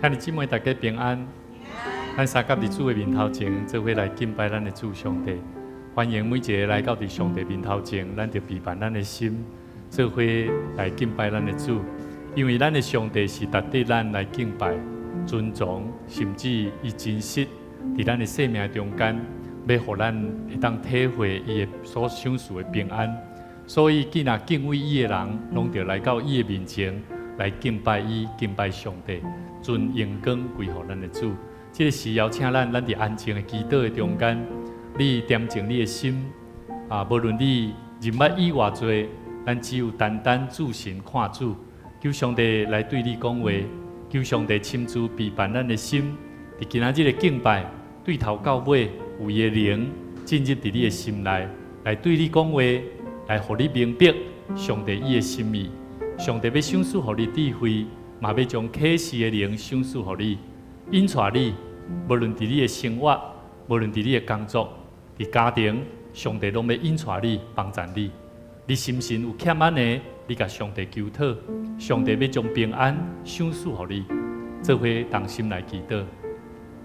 兄弟姊妹，大家平安。咱相佮佇主的面頭前，做伙來敬拜咱的主上帝。歡迎每一个來到佇上帝面頭前，咱就備辦咱的心，做伙來敬拜咱的主。因為咱的上帝是值得咱來敬拜、尊崇，甚至伊真實佇咱的生命中間，欲予咱會當體會伊的所賞賜的平安。所以，既若敬畏伊的人，攏著來到伊的面前來敬拜伊、敬拜上帝，尊榮光歸予咱的主。這个時邀請咱，咱佇安靜的祈禱的中間，你恬靜你的心啊，無論你認捌伊偌濟，咱只有單單注神看主，求上帝來對你講話，求上帝親自備辦咱的心，佇今仔日的敬拜，對頭到尾有伊的靈進入佇你的心內，來對你講話，來予你明白上帝伊的心意。上帝欲賞賜予你智慧，嘛欲將啟示的靈賞賜予你，引帶你，無論佇你的生活，無論佇你的工作，佇家庭，上帝攏欲引帶你，幫助你。你心神有欠安的，你共上帝求討，上帝欲將平安賞賜予你。做伙同心來祈禱，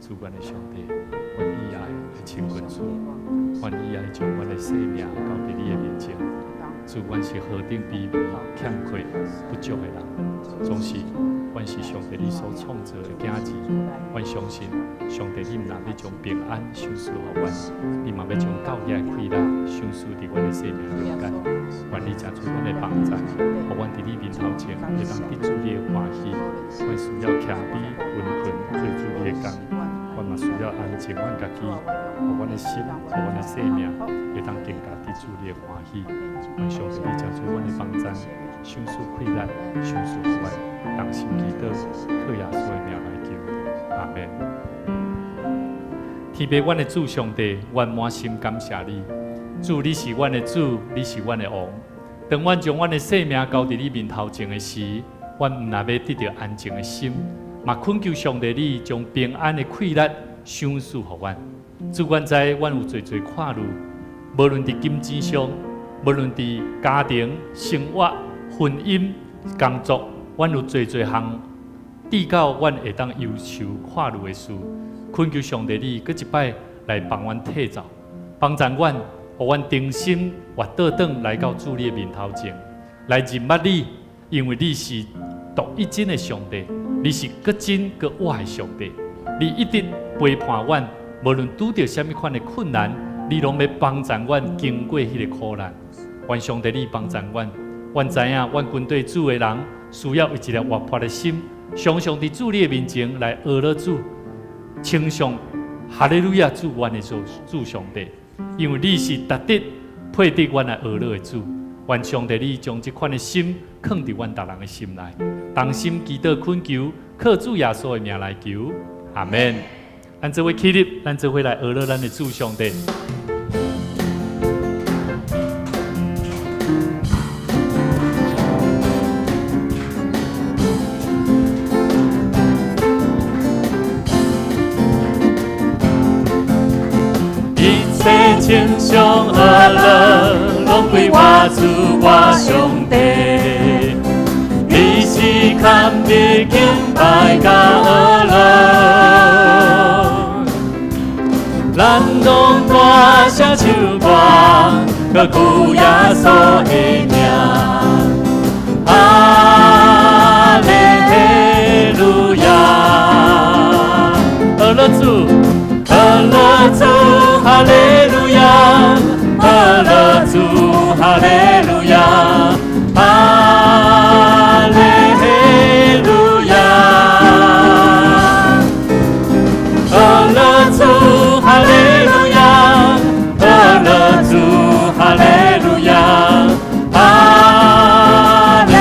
主阮的上帝，阮意愛來親近主，阮意愛將阮的生命交佇你的面前。主，阮是何等卑微、欠缺、不足的人，總是阮是上帝你所創造的囝兒。阮相信上帝你毋但欲將平安賞賜予阮，你嘛欲將教業的快樂賞賜佇阮的生命中間。願你誠做阮的幫助，予阮佇你面頭前會當得主你的歡喜。阮需要謙卑、溫存做主你的工，阮嘛需要安靜阮家己，予阮的心、予阮的生命會當更加得主你的歡喜。願上帝你誠做阮的幫助，賞賜快樂，賞賜予阮，同心祈禱，靠耶穌的名來求，阿門。天父，阮的主上帝，阮滿心感謝你。主，你是阮的主，你是阮的王。當阮將阮的生命交佇你面頭前的時，阮毋但欲得著安靜的心，嘛懇求上帝你將平安的快樂賞賜予阮。主，阮知阮有濟濟看慮，無論佇金錢上，無論佇家庭、生活、婚姻、工作，阮有濟濟項至到阮會當憂愁看慮的事，懇求上帝你閣一擺來幫阮締造，幫助阮，予阮重新活倒轉來到主你的面頭前，來認捌你，因為你是獨一真的上帝，你是閣真閣活的上帝，你一直陪伴阮，無論拄著啥物款的困難，你攏欲幫助阮經過彼个苦難。願上帝你幫助阮，阮知影阮軍隊主的人需要有一个活潑的心，常常佇主你的面前來學樂主，稱頌哈利路亞主阮的主主上帝，因為你是值得配得阮來學樂的主。願上帝你將這款的心囥佇阮逐人的心內，同心祈禱懇求，靠主耶穌的名來求，阿門。咱做伙起立，咱做伙來學樂咱的主上帝。一切稱頌阿樂，攏歸我主我上帝。你是堪得敬拜佮阿樂，咱攏大聲唱歌，高舉耶穌的名。哈利路亞，阿樂主，阿樂主，哈利路亞，阿樂主，哈利路亞，哈利路亞，阿樂主，哈利路亞，阿樂主，哈利路亞，哈利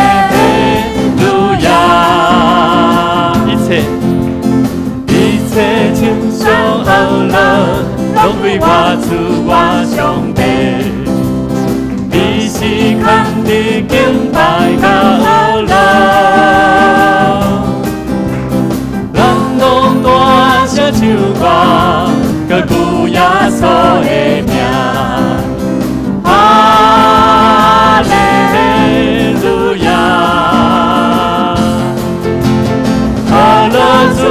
路亞，一切一切稱頌阿樂，攏歸我主我上帝。你是堪得敬拜佮阿樂，咱攏大聲唱歌，高舉耶穌的名。哈利路亞，阿樂主，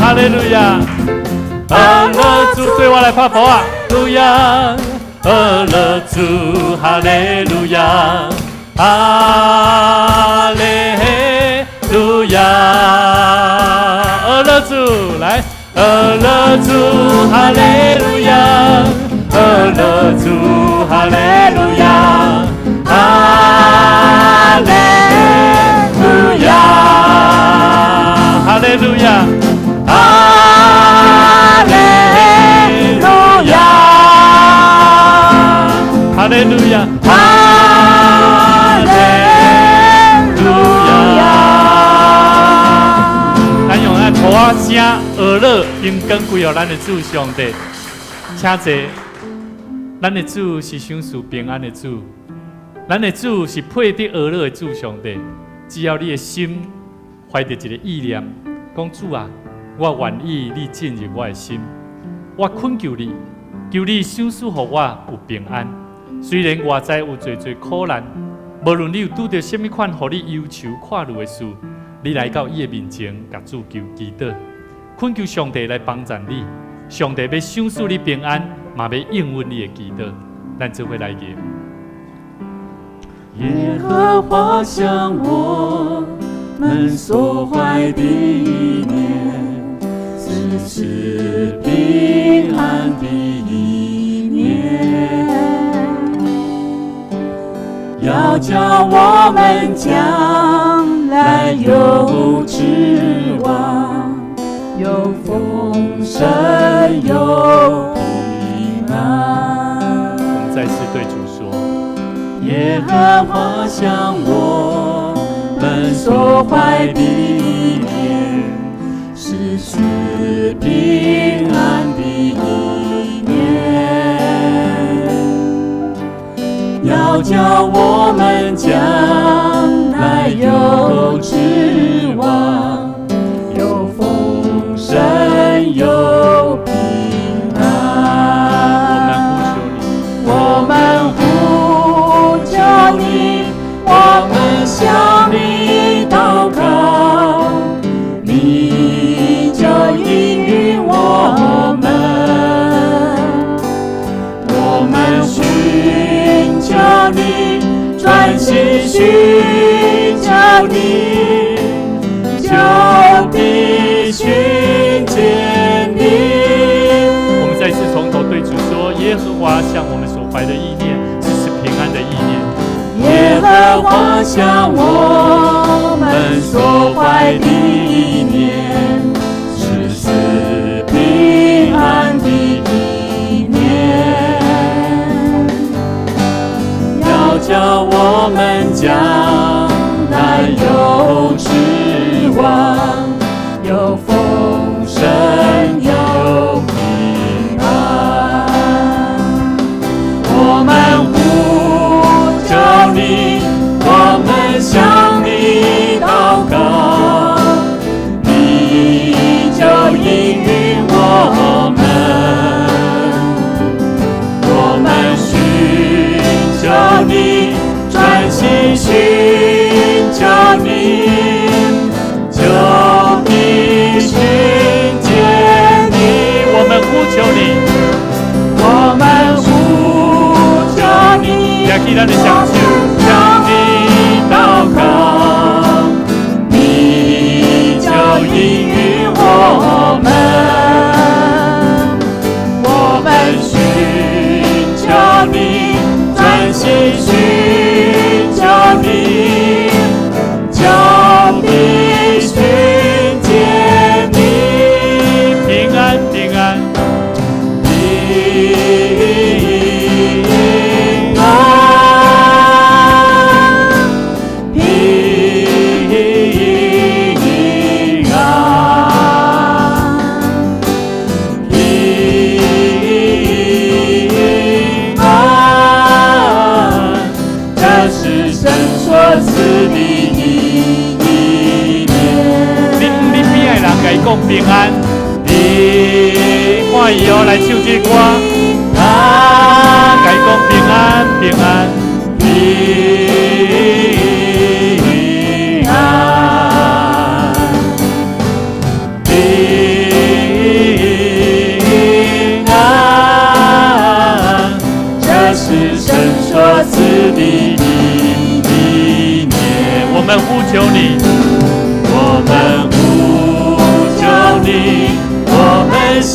哈利路亞，阿樂主，對我來拍鼓啊，路亞，阿樂主，哈利路亞，哈利路亞，阿樂主來，阿樂主，哈利路亞，阿樂主，哈利路亞，哈利路亞，哈利路亞，哈利路亞，哈利路亞，哈利路亞。咱用咱鼓仔聲、呵樂、榮光歸予咱的主上帝，請坐。咱的主是賞賜平安的主，咱的主是配得呵樂的主上帝。只要你的心懷著一个意念，講主啊，我願意你進入我的心，我懇求你，求你賞賜予我有平安。雖然外在有濟濟苦難，無論你有拄著啥物款，予你憂愁看慮的事，你來到伊的面前，共主求祈禱，懇求上帝來幫助你。上帝欲賞賜你平安，嘛欲應允你的祈禱。咱做伙來吟。耶和華向我們所懷的意念，是賜平安的意念，要叫我們將來有指望，有豐盛，有平安。我們再次對主說：耶和華向我們所懷的意念，是賜平安的意念，要叫我們將來有指望，有豐盛，有平安。我們呼求你，我們呼求你，我們向你禱告，你就應允我們。我們尋求你，專心尋求你，就必尋見你。我們再次從頭對主說：耶和華向我們所懷的意念，是賜平安的意念。耶和華向我們所懷的意念，是賜平安的意念，要叫我們將來有指望，有豐盛，有平安。我們呼求你，我們向你禱告，你就應允我們。我們尋求你，專心尋求你，就必尋見你。我們呼求你，我們呼求你，舉起咱的雙手，向你禱告，你就應允我們。我們尋求你，專心尋求你，就必尋見你。平安平安。平安，平安，平安，這是神所賜的意念。你邊的人共伊講平安，你歡喜哦，來唱這个歌，啊，共伊講平安平安。平安，平的意念。我們呼求你，我們呼求你，我們向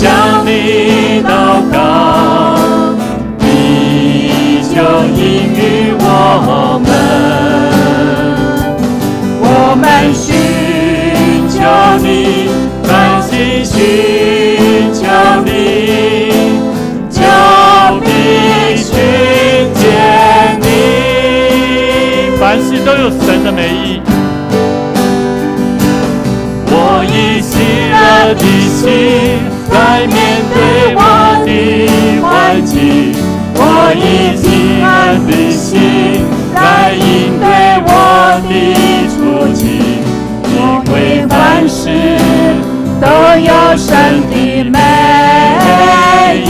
你禱告，你就應允我們。我們尋求你，專心尋求你，就必尋見你。凡事都有神的美意。我以喜樂的心來面對我的環境，我以平安的心來應對我的處境，因為凡事都有神的美意，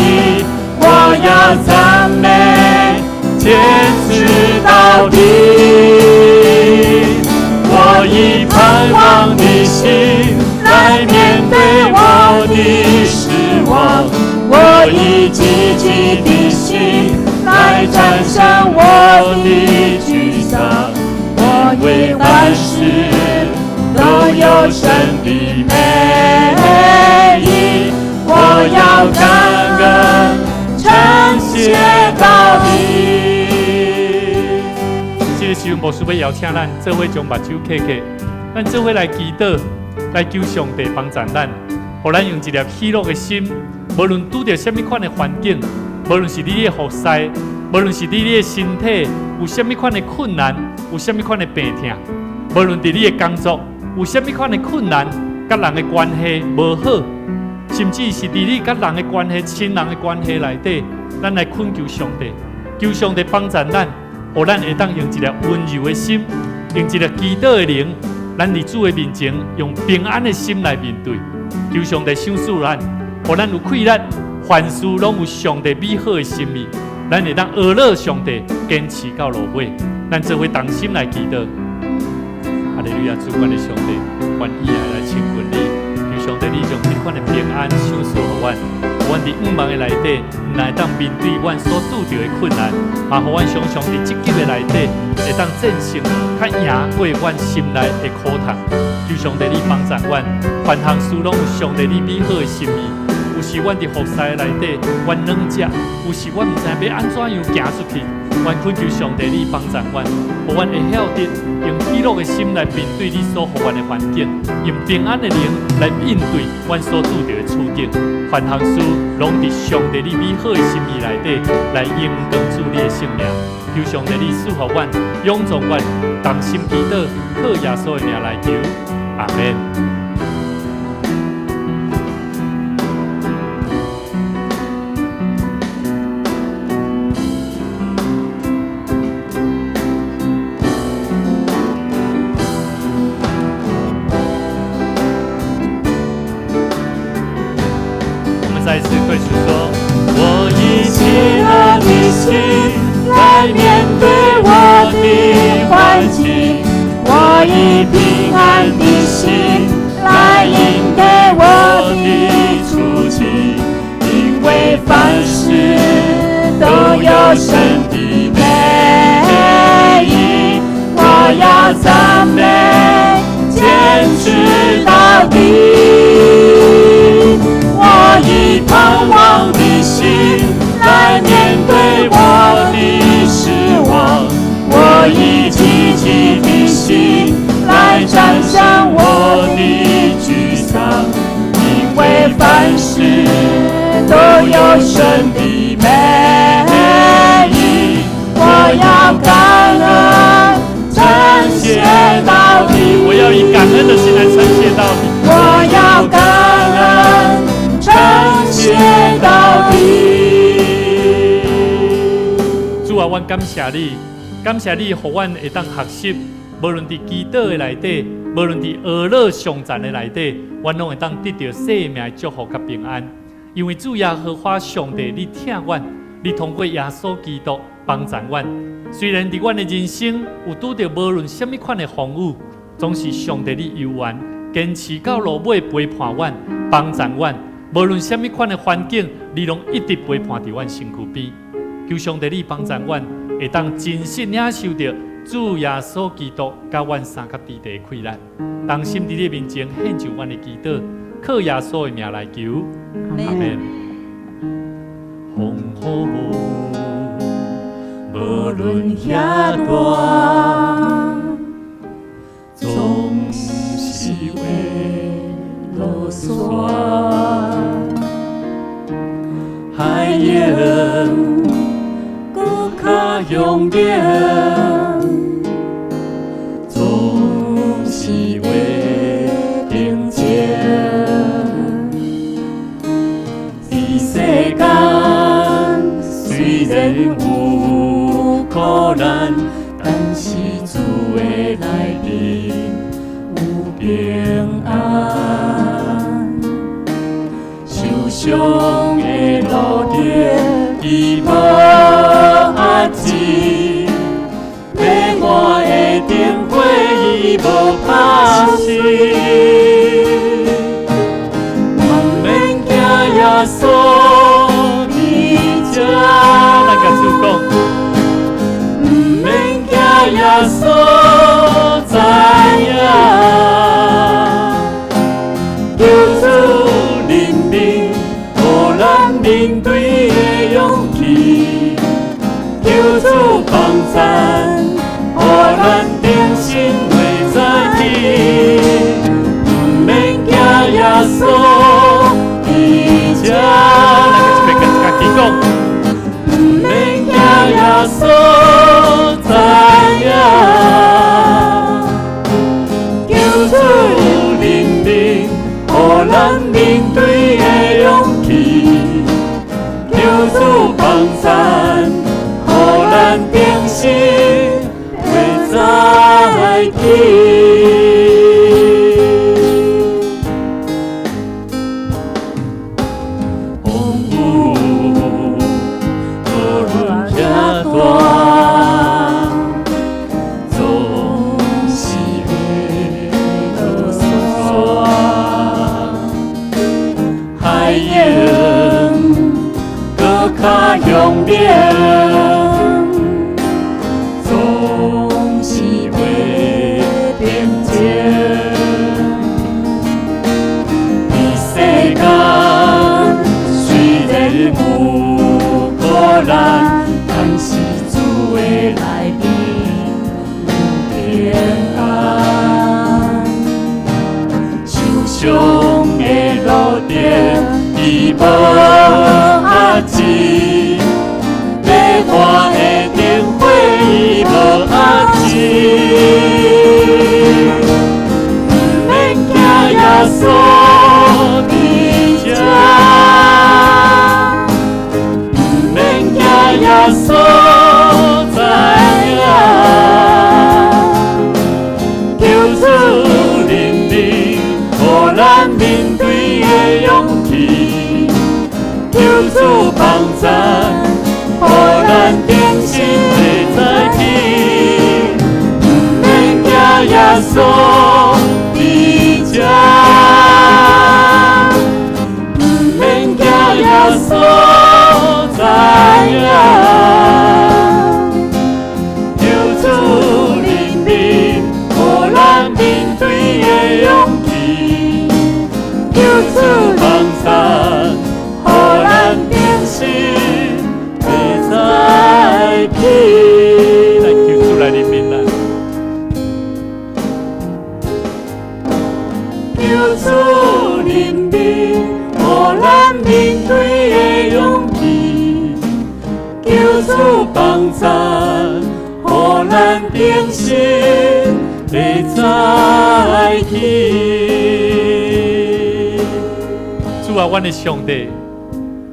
我要讚美，堅持到底。我以盼望的心來面對我的失望，我以積極的心來戰勝我的沮喪，因為凡事都有神的美意，我要感恩，稱謝到底。這個時陣，牧師欲邀請咱做伙將目睭瞌起，咱做伙來祈禱，來求上帝幫助咱，予咱用一粒喜樂的心，無論拄著啥物款的環境，無論是你的服侍，無論是你的身體有啥物款的困難，有啥物款的病痛，無論佇你的工作有啥物款的困難，佮人的關係無好，甚至是佇你佮人的關係、親人的關係內底，咱來懇求上帝，求上帝幫助咱，予咱會當用一粒溫柔的心，用一粒祈禱的靈，咱佇主的面前用平安的心來面對，求上帝賞賜咱，予咱有氣力，凡事攏有上帝美好的心意，咱會當學樂上帝，堅持到落尾。咱做伙同心來祈禱。哈利路亞，主阮的上帝，願意來來親近你，求上帝你將這款的平安賞賜予阮，予阮佇五忙的內底，會當面對阮所拄著的困難，嘛予阮常常佇積極的內底，會當戰勝，較贏過阮心內的苦痛。求上帝你幫助阮，凡項事攏有上帝你美好的心意。有時阮佇服侍內底，阮軟弱；有時阮毋知影欲按怎樣行出去。阮懇求上帝你幫助阮，予阮會曉得用喜樂的心來面對你所予阮的環境，用平安的靈來應對阮所拄著的處境。凡項事攏佇上帝你美好的心意內底來榮光主你的聖名。求上帝你賜福阮，勇壯阮，同心祈禱，靠耶穌的名來求，阿門。我們再一次對主說：我以喜樂的心來面對我的環境，我以平安的心來應對我的處境，因為凡事都有神的美意，我要讚美，堅持到底。我以盼望的心來面對我的失望，我以積極的心來戰勝我的沮喪，因為凡事都有神的美意，我要感恩，稱謝到底。我要以感恩的心來稱謝到底。我要感恩，稱謝到底。主啊，阮感謝你，感謝你，予阮會當學習，無論佇祈禱的內底，無論佇學樂頌讚的內底，阮攏會當得著生命的祝福佮平安。因為主耶和華上帝，你疼阮，你通過耶穌基督幫助阮。雖然佇阮的人生有拄著無論啥物款的風雨，總是上帝你猶原堅持到落尾陪伴阮，幫助阮。無論啥物款的環境，你攏一直陪伴佇阮身軀邊。求上帝你幫助阮，會當真實領受著主耶穌基督佮阮相佮佇地的氣力，同心佇你面前獻上阮的祈禱，靠耶穌的名來求，阿門。風雨無論遐大，總是會落山。海湧閣較勇猛，總是會平靜。佇世間雖然有苦難，但是主的內面有平安。受傷的路程，伊無壓制；欲換的燈火，伊無拍熄。毋免驚耶穌佇這，咱共主講，毋免驚耶穌知影，求主憐憫，予咱面對的勇氣；求主幫贊，予咱定心袂再起。毋免驚耶穌佇這，咱閣一遍共家己講，毋免驚耶穌知影，求主憐憫，予咱面對的勇氣；求主幫贊，予咱定心袂再起。風雨無論遐大，總是會落山。海湧閣較勇猛，總是會平靜。佇世間雖然有苦難，但是主的內面有平安。受傷的路程，伊無壓制；欲換的燈火，伊無壓制。毋免驚耶穌佇這，毋免驚耶穌知影，求主憐憫，予咱面對的勇氣；求主幫贊，予咱定心袂再起。毋免驚耶穌佇這，毋免驚耶穌知影，求主憐憫，予咱面對的勇氣；求主幫贊，予咱定心袂再起。來求主來憐憫咱。求主憐憫，予咱面對的勇氣；求主幫贊，予咱定心袂再起。主啊，阮的上帝，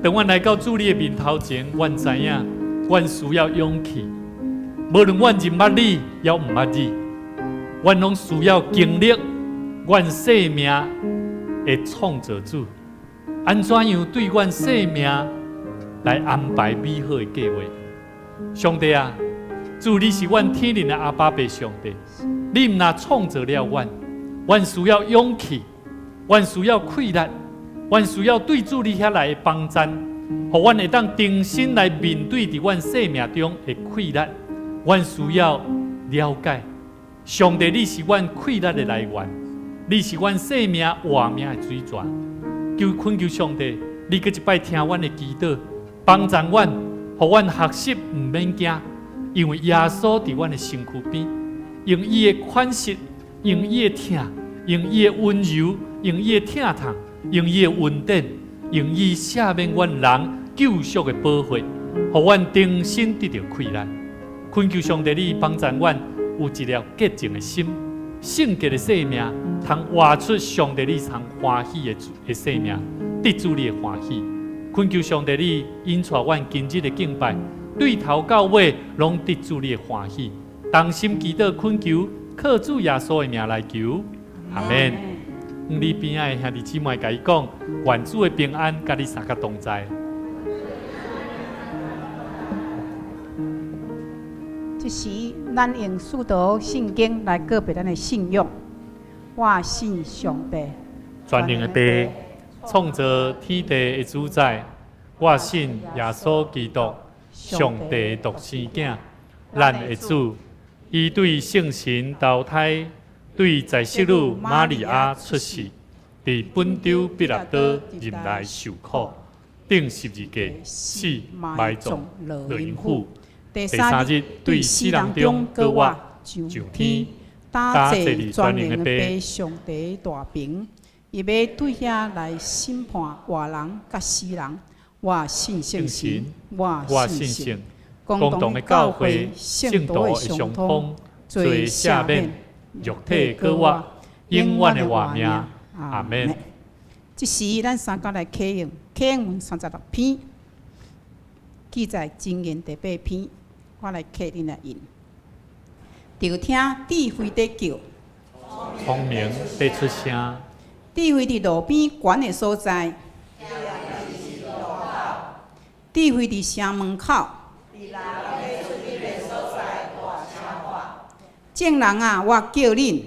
當阮來到主你的面頭前，阮知影，阮需要勇氣。無論阮認捌你，抑毋捌你，阮攏需要經歷阮生命的創造主，按怎樣對阮生命來安排美好的計劃。上帝啊，主你是阮天靈的阿爸父上帝，你毋但創造了阮，阮需要勇氣，阮需要氣力，阮需要對主你遐來的幫贊。予阮會當重新來面對佇阮生命中的氣力。阮需要了解，上帝你是阮氣力的來源，你是阮生命活命的水泉。求懇求上帝，你閣一擺聽阮的祈禱，幫助阮，予阮學習毋免驚，因為耶穌佇阮的身軀邊，用伊的款式，用伊的疼，用伊的溫柔，用伊的疼痛，用伊的恩典，用伊赦免阮人救贖的寶血，予阮重新得著氣力。懇求上帝，你幫助阮有一粒潔淨的心、聖潔的生命，通活出上帝你通歡喜的生命，得主你的歡喜。懇求上帝，你引帶阮今日的敬拜，對頭到尾攏得主你的歡喜。同心祈禱懇求，靠主耶穌的名來求，阿們。你邊仔的兄弟姊妹，共伊講，願主的平安，佮你三個同在。這時，咱用使徒信經來告白咱的信仰。我信上帝，全能的父，創造天地的主宰。我信耶穌基督，上帝獨生囝，咱的主。伊對聖神投胎，對在聖女瑪利亞出世，佇本丟彼拉多入來受苦，釘十字架，死埋葬，落陰府。第三日對死人中閣活，上天，搭坐全能的父上帝大爿，伊欲對遐來審判活人佮死人。我信聖神，我信聖公同的教會，聖徒的相通，罪赦免，肉體閣活，永遠的活命。阿們。這時，咱三家來啟用啟用文36篇，記載箴言第八篇，我來啟恁來印。著聽智慧佇叫，聰明佇出聲。智慧佇路邊懸的所在，智慧佇城門口。眾人啊，我叫恁；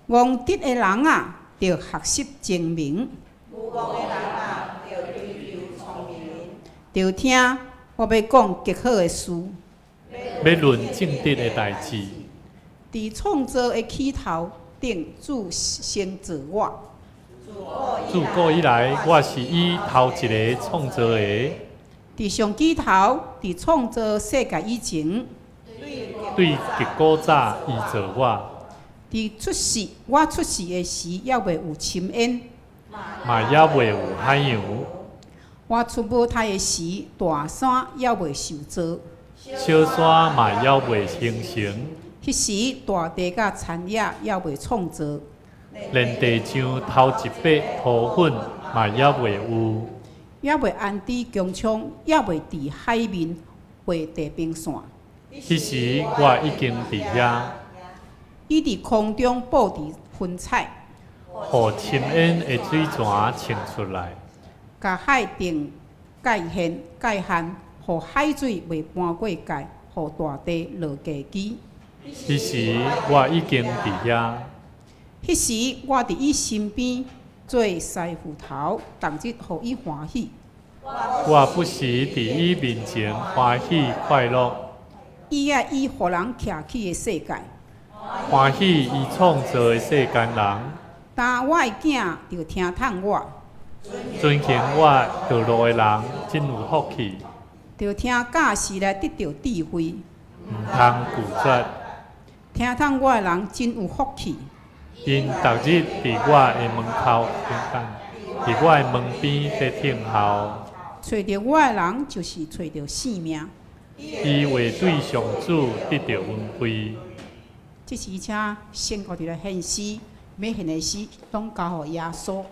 戇直的人啊，著學習精明。著聽我欲講極好的事，欲論正直的代誌。佇創造的起頭頂，主先造我。自古以來，我是伊頭一个創造的。佇上起頭，佇創造世界以前，對極古早，伊造我。佇出世，我出世的時，猶未有深淵，嘛猶未有海洋。我出母胎的時，大山猶未受造，小山嘛猶未形成。彼時，大地佮田野猶未創造，連地上頭一筆塗粉嘛猶未有，猶未安置穹蒼，猶未佇海面畫地平線。彼時，我已經佇遐。伊佇空中布置雲彩，予深淵的水泉衝出來，共海定界限，界限，予海水袂搬過界，予大地落地基。彼時，我已經佇遐。彼時，我佇伊身邊做師傅頭，逐日予伊歡喜。我不時佇伊面前歡喜快樂。伊愛伊予人徛起的世界，歡喜伊創造的世間人。當我的囝著聽從我，遵行我道路的人真有福氣。著聽教示來得著智慧，毋通拒絕。聽從我的人真有福氣。𪜶逐日佇我的門口等，佇我的門邊佇等候。揣著我的人，就是揣著性命。伊會對上主得著恩惠。這時請宣告佇咧獻詩，欲獻的詩攏交予耶穌。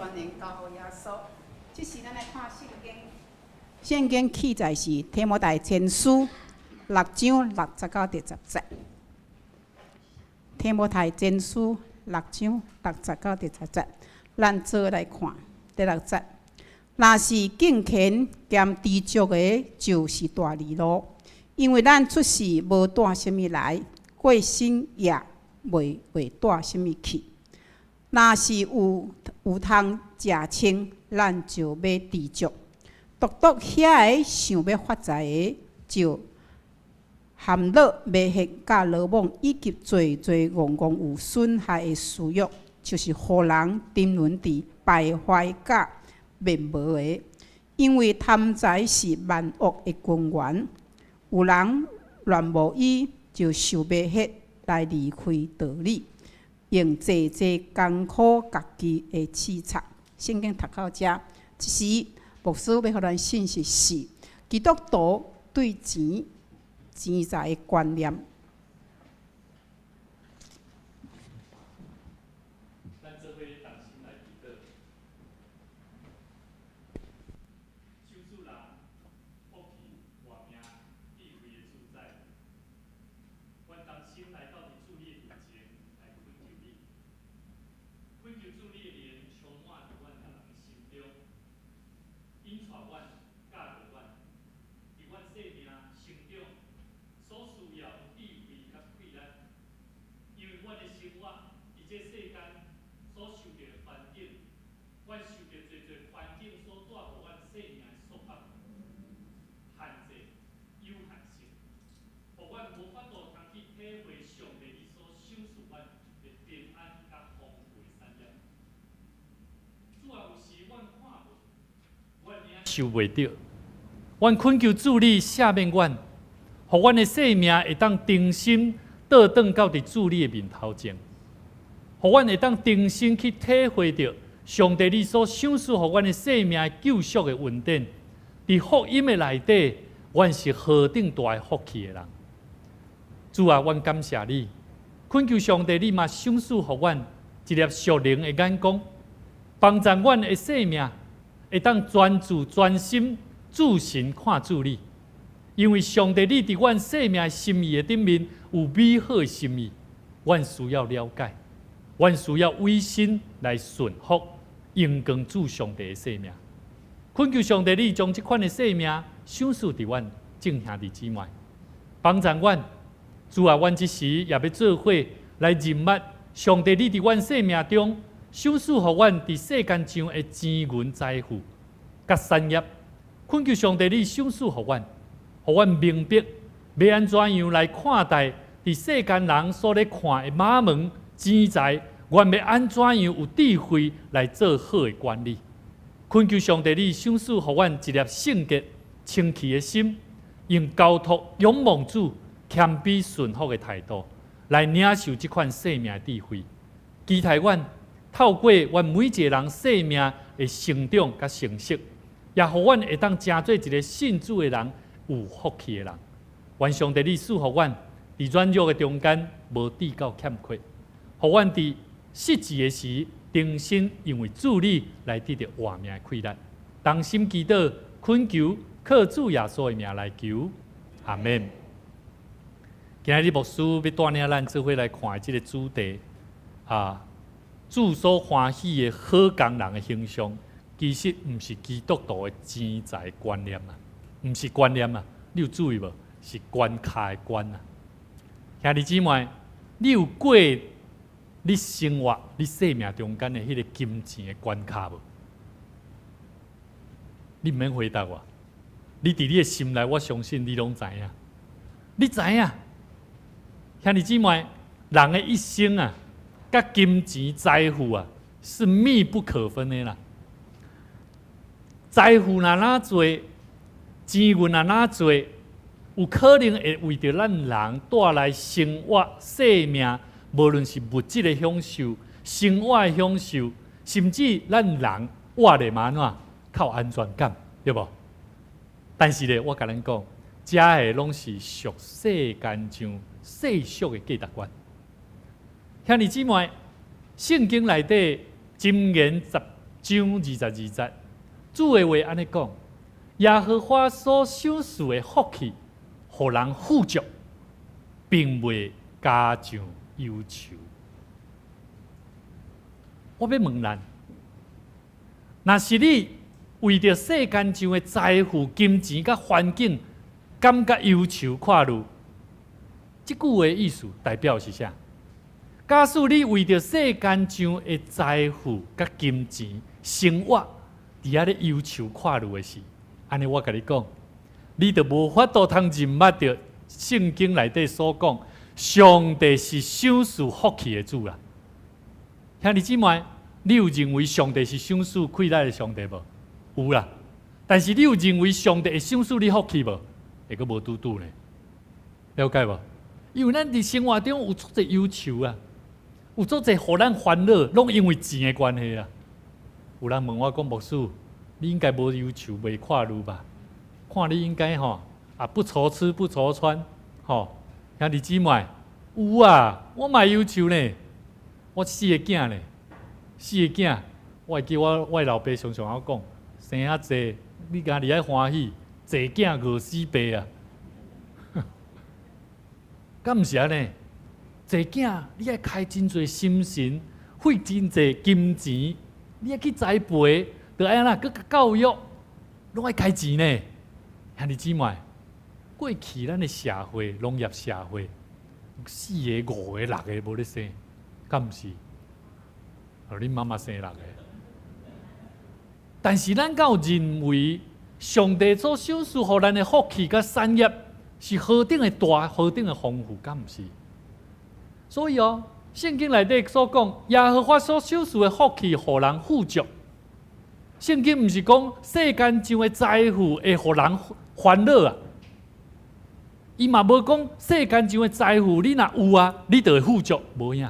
權能交予耶穌。這時咱來看聖經，聖經記載是提摩太前書六章六節到第十節。提摩太前書六章六節到第十節，咱做來看第六節。若是敬虔兼知足的，就是大利囉。因為咱出世無帶啥物來，過身也袂帶啥物去。若是有通食穿，咱就欲知足。獨獨遐个想欲發財的，就陷落迷惑佮魯莽，以及濟濟戇戇有損害的私欲，就是予人沉淪佇敗壞佮滅無的。因為貪財是萬惡的根源，有人戀慕伊，就受迷惑來離開道理，用濟濟艱苦家己的刺插。聖經讀到遮，這時牧師欲予咱信息是基督徒對錢錢財的觀念。咱做伙同心來祈禱。求主人福氣、活命、智慧的主宰，阮同心來到佇主你的面前來懇求你，懇求主你的靈充滿佇阮逐人的心中，引帶阮、教導阮，佇阮生命成長所需要的智慧佮氣力，因為阮的生活佇這世間所受著的環境，阮受著濟濟環境所帶予阮生命的束縛、限制、有限性，予阮無法度通去體會上帝你所賞賜阮的平安佮豐富的產業。主啊，有時阮看無，阮領受袂著，阮懇求主你赦免阮，予阮的生命會當重新倒轉到佇主你的面頭前，予阮會當重新去體會著上帝你所賞賜予阮的生命救贖的恩典。佇福音的內底，阮是何等大的福氣的人。主啊，阮感謝你，懇求上帝你嘛賞賜予阮一粒屬靈的眼光，幫助阮的生命會當專注專心注神看主你。因為上帝你佇阮生命心意的頂面有美好的心意，阮需要了解，阮需要委身來順服，榮光主上帝的生命。懇求上帝你將這款的生命賞賜佇阮眾兄弟姊妹，幫助阮。主啊，阮這時也欲做伙來認捌上帝你佇阮生命中賞賜予阮佇世間上的錢銀財富佮產業。懇求上帝你賞賜予阮，予阮明白欲按怎樣來看待佇世間人所咧看的瑪門錢財，阮欲按怎樣有智慧來做好的管理。懇求上帝你賞賜予阮一粒聖潔清氣的心，用交託仰望主、謙卑順服的態度來領受這款生命的智慧。期待阮透過阮每一个人生命的成長佮成熟，也予阮會當成做一个信主的人，有福氣的人。願上帝你賜予阮佇軟弱的中間無至到欠缺，予阮佇失志的時，重新因為主你來得著活命的氣力。同心祈禱，懇求靠主耶穌的名來求，阿們。今日牧師欲帶領咱做伙來看的這个主題啊，主所歡喜的好工人的形象，其實毋是基督徒的錢財觀念啊，毋是觀念啊，你有注意無？是關卡的關啊。兄弟姊妹，你有過你生活、你生命中間的彼个金錢的關卡無？你毋免回答我，你佇你的心內，我相信你攏知影。你知影，兄弟姊妹，人的一生啊，佮金錢財富啊，是密不可分的啦。財富若哪濟，錢銀若哪濟，有可能會為著咱人帶來生活、生命，無論是物質的享受、生活的享受，甚至咱人活咧嘛按怎較有安全感，對無？但是咧，我共恁講，這个攏是俗世間上世俗的價值觀。兄弟姊妹，聖經內底箴言十章22節，主的話按呢講：耶和華所賞賜的福氣，予人富足，並未加上憂愁。我欲問咱，若是你為著世間上的財富、金錢佮環境，感覺憂愁闊慮，這句話意思代表是啥？假使你為著世間上的財富佮金錢、生活，佇遐咧憂愁闊慮的時，按呢我共你講，你就無法度通認捌著聖經內底所講，上帝是賞賜福氣的主啦。兄弟姊妹，你有認為上帝是賞賜快樂的上帝無？有啦。但是你有認為上帝會賞賜你福氣無？會閣無拄拄呢？了解無？因為咱佇生活中有足濟憂愁啊，有足濟予咱煩惱，攏因為錢的關係啊。有人問我講，牧師，你應該無憂愁，袂闊慮吧？看你應該吼啊，不愁吃不愁穿，吼，兄弟姊妹，有啊，我嘛憂愁呢。我四个囝呢，四个囝，我會記我老爸常常仔講，生遐濟，你家己愛歡喜，濟囝餓死爸啊！敢毋是按呢？濟囝，你愛開真濟心神，費真濟金錢，你愛去栽培，著愛按怎閣教育，攏愛開錢呢。兄弟姊妹，過去咱的社會，農業社會，四个、五个、六个無咧生，敢毋是？哦，恁媽媽生六个。但是咱敢有認為上帝所賞賜予咱的福氣佮產業是何等的大、何等的豐富，敢毋是？所以哦，聖經內底所講，耶和華所賞賜的福氣，予人富足。聖經毋是講世間上的財富會予人煩惱啊，伊嘛無講世間上的財富你若有啊，你就會富足，無影。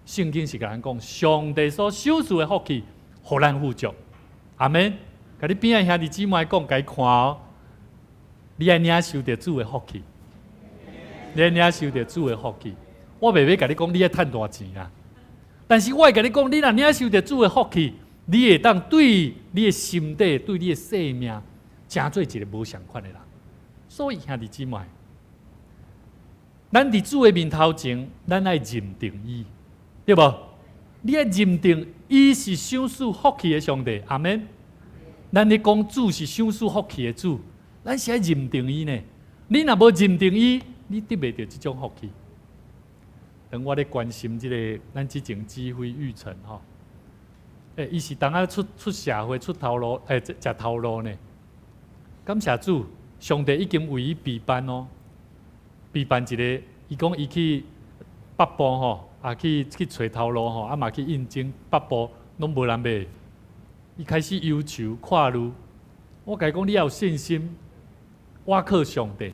聖經是共咱講，上帝所賞賜的福氣，予咱富足。阿們，共你邊仔兄弟姊妹講，共伊看哦，你愛領受著主的福氣，你愛領受著主的福氣。我袂欲共你講，你愛趁大錢啊！但是我會共你講，你若領受著主的福氣，你會當對你的心底、對你的生命，成做一个無仝款的人。所以兄弟姊妹，咱佇主的面頭前，咱愛認定伊，對無？你愛認定伊是賞賜福氣的上帝，阿們。咱咧講主是賞賜福氣的主，咱是愛認定伊呢。你若無認定伊，你得袂著這種福氣。當我咧關心這个咱之前指揮育成吼，伊是當仔出社會出頭路，食頭路呢。感謝主，上帝已經為伊備辦哦，備辦一个，伊講伊去北部吼，啊去揣頭路吼，啊嘛去應徵北部，攏無人欲。伊開始憂愁闊慮，我共伊講，你要有信心，倚靠上帝。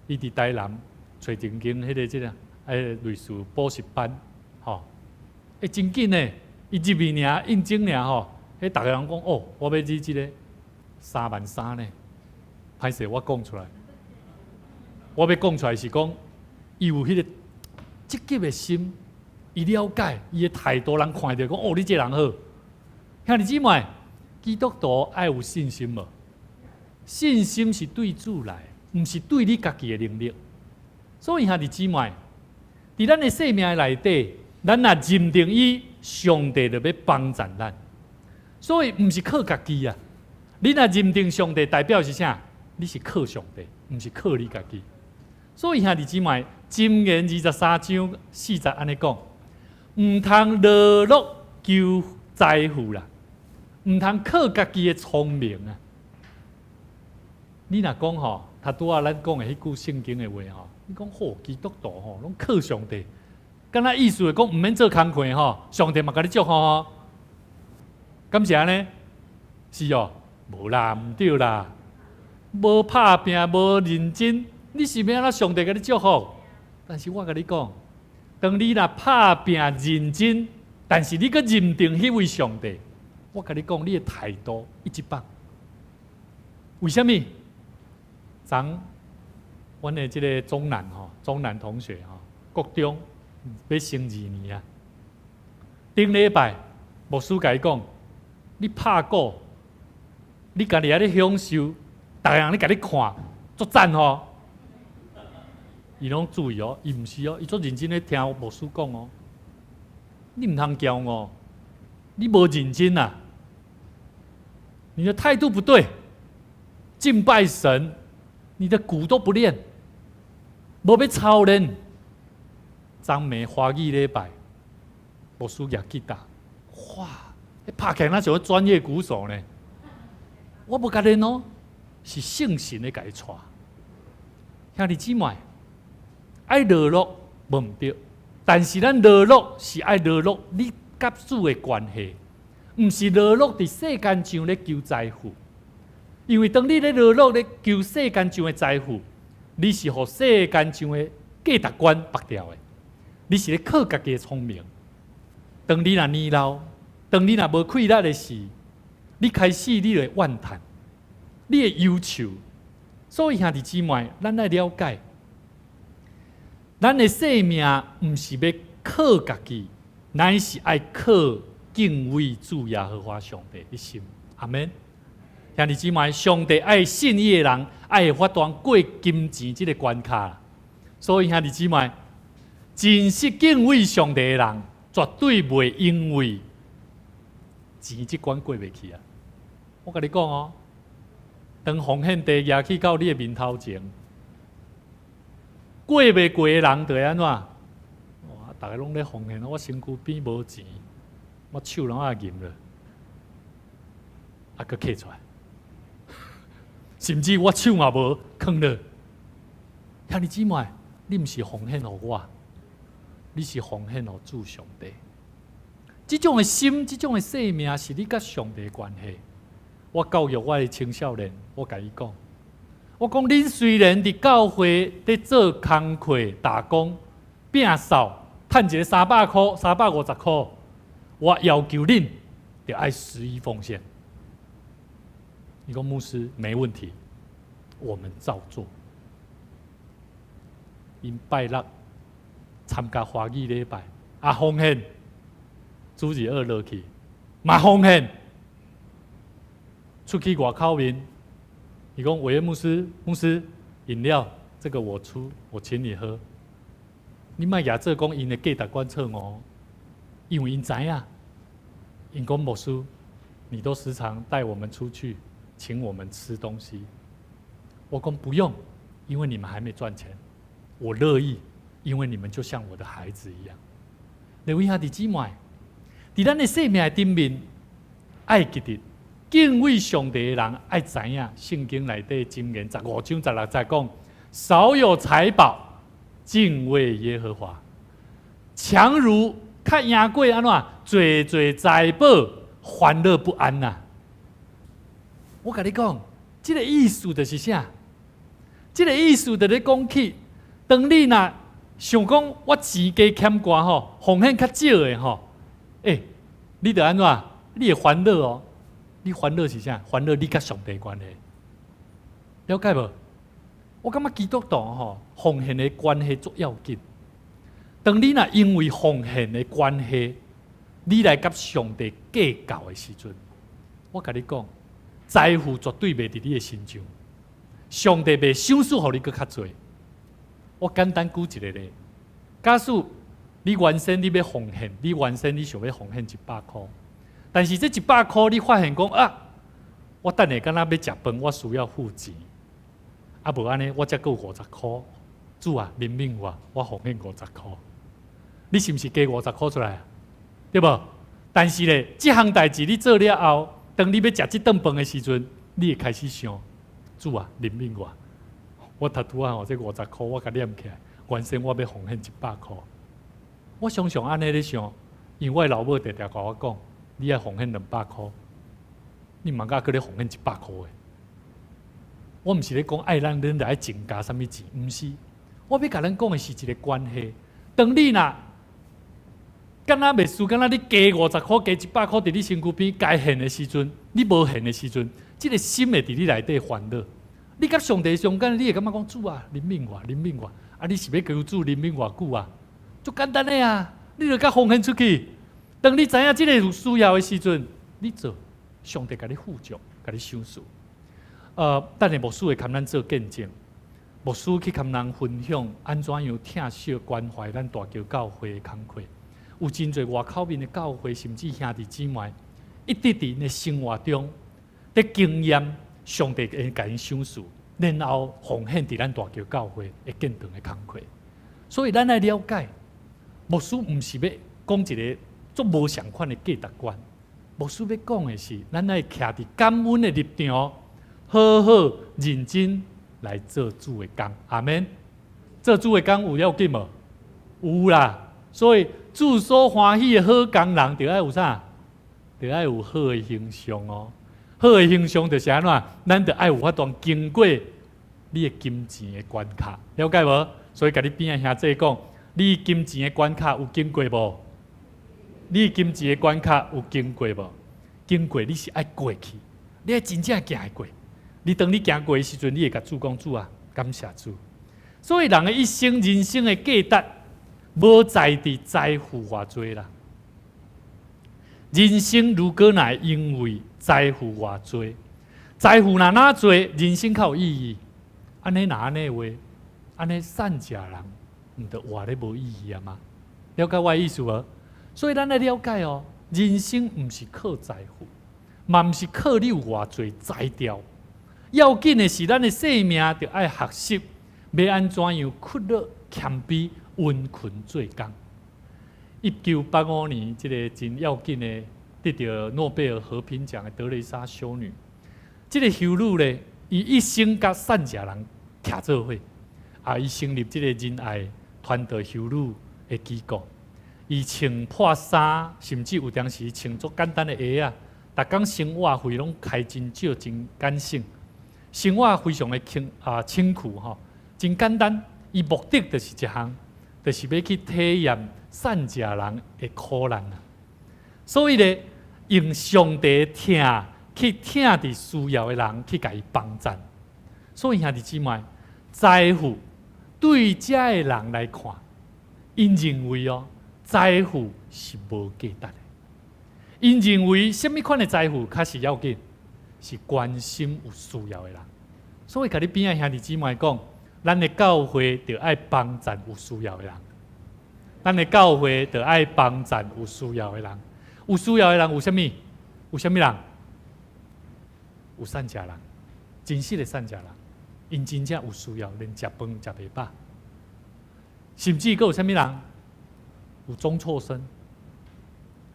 伊佇台南揣一間彼个這个，類似補習班，吼，真緊呢，伊入去爾應徵爾吼，彼逐个人講哦，我欲入這个3萬3呢，歹勢我講出來，我欲講出來是講，伊有彼个積極的心，伊了解伊的態度，人看著講哦，你這个人好。兄弟姊妹，基督徒愛有信心無？信心是對主來，毋是對你家己的能力。所以兄弟姊妹，佇咱的生命內底，咱若認定伊，上帝就欲幫贊咱。所以毋是靠家己啊！你若認定上帝，代表是啥？你是靠上帝，毋是靠你家己。所以兄弟姊妹，箴言23章4節按呢講，毋通勞碌求財富啦，毋通靠家己的聰明啊！你若講吼，頭拄仔咱講的彼句聖經的話吼，你講好基督徒吼，攏靠上帝，敢若意思會講毋免做工課吼，上帝嘛共你祝福吼，敢是按呢？是哦，無啦，毋對啦，無拍拚，無認真，你是欲按怎上帝共你祝福？但是我共你講，當你若拍拚認真，但是你閣認定彼位上帝，我共你講，你的態度一級棒。為啥物？昨阮的這个中南吼，中南同學吼，國中欲升二年啊。頂禮拜，牧師共伊講，你拍鼓，你家己佇咧享受，逐个人咧共你看，足讚吼。伊攏注意哦，伊毋是哦，伊足認真咧聽牧師講哦。你毋通驕傲，你無認真啊！你的態度不對，敬拜神，你的鼓都不練，無欲操練。昨暝華語禮拜，牧師舉吉他，哇！拍起來若像專業鼓手呢。我無共練哦，是聖神咧共伊帶。兄弟姊妹，愛勞碌無毋對，但是咱勞碌是愛勞碌你佮主的關係，毋是勞碌佇世間上咧求財富。因為當你咧勞碌咧求世間上的財富，你是予世間上的價值觀縛掉的，你是咧靠家己的聰明。當你若年老，當你若無氣力的時，你開始你會怨嘆，你會憂愁。所以兄弟姊妹，咱愛了解，咱的生命毋是欲靠家己，乃是愛靠敬畏主耶和華上帝的心。阿們。兄弟姊妹，上帝愛信伊的人，愛會法度過金錢這个關卡。所以兄弟姊妹，真實敬畏上帝的人，絕對袂因為錢這關過袂去啊！我共你講哦，當奉獻袋舉去到你的面頭前，過袂過的人就會按怎？哇！逐个攏咧奉獻，我身軀邊無錢，我手攏也銀了，啊，閣揢出來，甚至我手嘛無囥落。兄弟姊妹，你毋是奉獻予我，你是奉獻予主上帝。這種的心，這種的生命，是你佮上帝的關係。我教育我的青少年，我共伊講，我講恁雖然佇教會佇做工課、打工、摒掃，趁一个300箍、350箍，我要求恁著愛十一奉獻。伊講牧師沒問題，我們照做。𪜶拜六參加華語禮拜，啊奉獻，主日學落去，嘛奉獻。出去外口面，伊講委員牧師，牧師飲料這個我出，我請你喝。你莫舉做講𪜶的價值觀錯誤，因為𪜶知影，𪜶講牧師，你都時常帶我們出去，請我們吃東西。我講不用，因為你們還沒賺錢，我樂意，因為你們就像我的孩子一樣。各位兄弟姊妹，佇咱的生命頂面，愛記得敬畏上帝的人愛知影，聖經內底箴言15章16節講：少有財寶，敬畏耶和華，強如較贏過按怎濟濟財寶，煩惱不安呐。我共你講，這个意思就是啥？這个意思就咧講起，當你若想講我錢加欠寡吼，奉獻較少的吼，欸，你著按怎？你會煩惱哦。你煩惱是啥？煩惱你佮上帝關係，了解無？我感覺基督徒吼，奉獻的關係足要緊。當你若因為奉獻的關係，你來佮上帝計較的時陣，我共你講，財富絕對袂佇你的身上，上帝袂賞賜予你閣較濟。我簡單舉一個例，假使你原先你欲奉獻，你原先你想欲奉獻100箍，但是這一百箍你發現講啊，我等下敢若欲食飯，我需要付錢，啊無按呢，我才閣有五十箍，主啊，憐憫我，我奉獻五十箍，你是毋是加五十箍出來啊？對無？但是咧，這項代誌你做了後，當你欲食這頓飯的時陣，你會開始想，主啊，憐憫我，我頭拄仔吼，這五十箍我共撿起來，原先我欲奉獻100箍，我常常按呢咧想，因為我的老母定定共我講，你愛奉獻200箍，你毋通閣咧奉獻一百箍的。我毋是咧講愛咱恁來增加啥物錢，毋是，我欲共恁講的是一个關係。當你若敢若袂輸，敢若你加五十箍、加一百箍佇你身軀邊該獻的時陣，你無獻的時陣，這个心會佇你內底煩惱。你佮上帝相間，你會感覺講主啊，憐憫我，憐憫我。啊，你是欲求主憐憫偌久啊？足簡單的啊，你著共奉獻出去。當你知影這个有需要的時陣，你做，上帝共你富足，共你賞賜。等下牧師會共咱做見證，牧師去共人分享按怎樣疼惜關懷咱大橋教會的工課。有真濟外口面的教會，甚至兄弟姊妹，一直佇𪜶的生活中，佇經驗上帝會共𪜶賞賜，然後奉獻佇咱大橋教會的建堂的工課。所以咱愛了解，牧師毋是欲講一个足無仝款的價值觀，牧師欲講的是，咱愛徛佇感恩的立場，好好認真來做主的工。阿們。做主的工有要緊無？有啦。所以主所歡喜的好工人，著愛有啥？著愛有好的形象哦。好的形象就是按怎？咱著愛有法度經過你的金錢的關卡，了解無？所以共你邊仔兄弟講，你金錢的關卡有經過無？你金錢的關卡有經過無？經過你是愛過去，你愛真正行會過。你當你行過的時陣，你會共主講，主啊，感謝主。所以人的一生、人生的價值，無在佇財富偌濟啦。人生如果若因為財富偌濟，財富若哪濟，人生較有意義。按呢若按呢話，按呢散食人，毋著活咧無意義啊嗎？了解我的意思無？所以咱愛了解哦，人生毋是靠財富，嘛毋是靠你有偌濟才調。要緊的是，咱的生命著愛學習，欲按怎樣屈辱謙卑、殷勤做工。1985年，這个真要緊的得著諾貝爾和平獎的德蕾莎修女，這个修女咧，伊一生佮散食人徛做伙，啊，伊成立這个仁愛傳道修女的機構，伊穿破衫，甚至有當時穿足簡單的鞋仔，逐工生活費攏開真少，真簡省，生活非常的清啊清苦吼，真簡單。伊目的就是一項，就是欲去體驗散食人的苦難啊。所以咧，用上帝疼去疼佇需要的人，去共伊幫贊。所以兄弟姊妹，財富對遮的人來看，𪜶認為哦，財富是無價值的。𪜶認為啥物款的財富較是要緊，是關心有需要的人。所以，共你邊仔兄弟姊妹講，咱的教會著愛幫贊有需要的人。咱的教會著愛幫贊有需要的人。有需要的人有啥物？有啥物人？有散食人，真實的散食人，𪜶真正有需要，連食飯食袂飽。甚至閣有啥物人？有中輟生，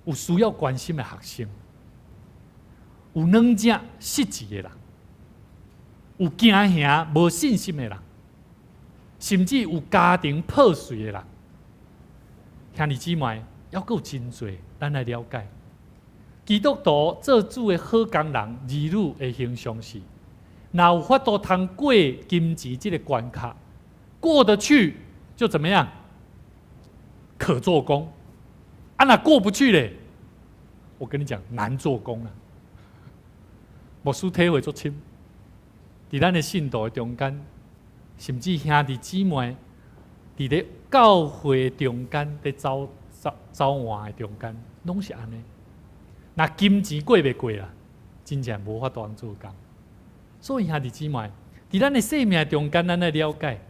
有需要關心的學生，有軟弱失志的人，有驚嚇無信心的人，甚至有家庭破碎的人。兄弟姊妹，猶閣有真濟，咱來了解。基督徒做主的好工人兒女的形象是，若有法度通過金錢這个關卡，過得去就怎麼樣？可做工。啊，若過不去咧，我跟你講難做工啊。牧師體會足深，佇咱的信徒的中間，甚至兄弟姊妹，佇咧教會中間，佇走走走換的中間，攏是按呢。若金錢過袂過啦，真正無法度通做工。所以兄弟姊妹，佇咱的生命中間，咱愛了解，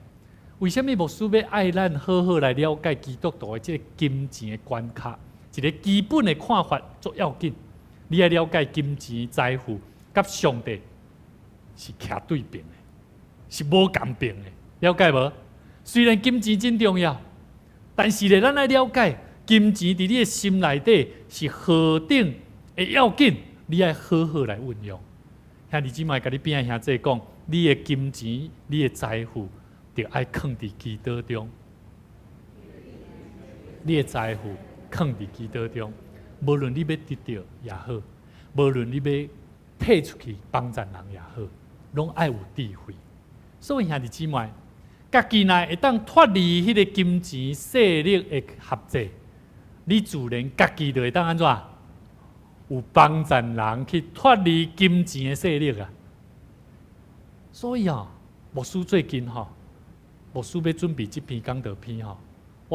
為啥物牧師欲愛咱好好來了解基督徒的這个金錢的關卡，一个基本的看法足要緊。你愛了解金錢財富，佮上帝是徛對爿的，是無仝爿的，了解無？雖然金錢真重要，但是咧，咱愛了解金錢佇你的心內底是何等的要緊，你愛好好來運用。兄弟姊妹，共你邊仔兄弟講，你的金錢、你的財富，著愛囥佇祈禱中。你的財富囥佇祈禱中，無論你欲得著也好，無論你欲退出去幫贊人也好，攏愛有智慧。所以兄弟姊妹，家己若會當脫離彼个金錢勢力的轄制，你自然家己就會當按怎？有幫贊人去脫離金錢的勢力啊！所以啊，牧師最近吼，牧師欲準備這篇講道篇吼，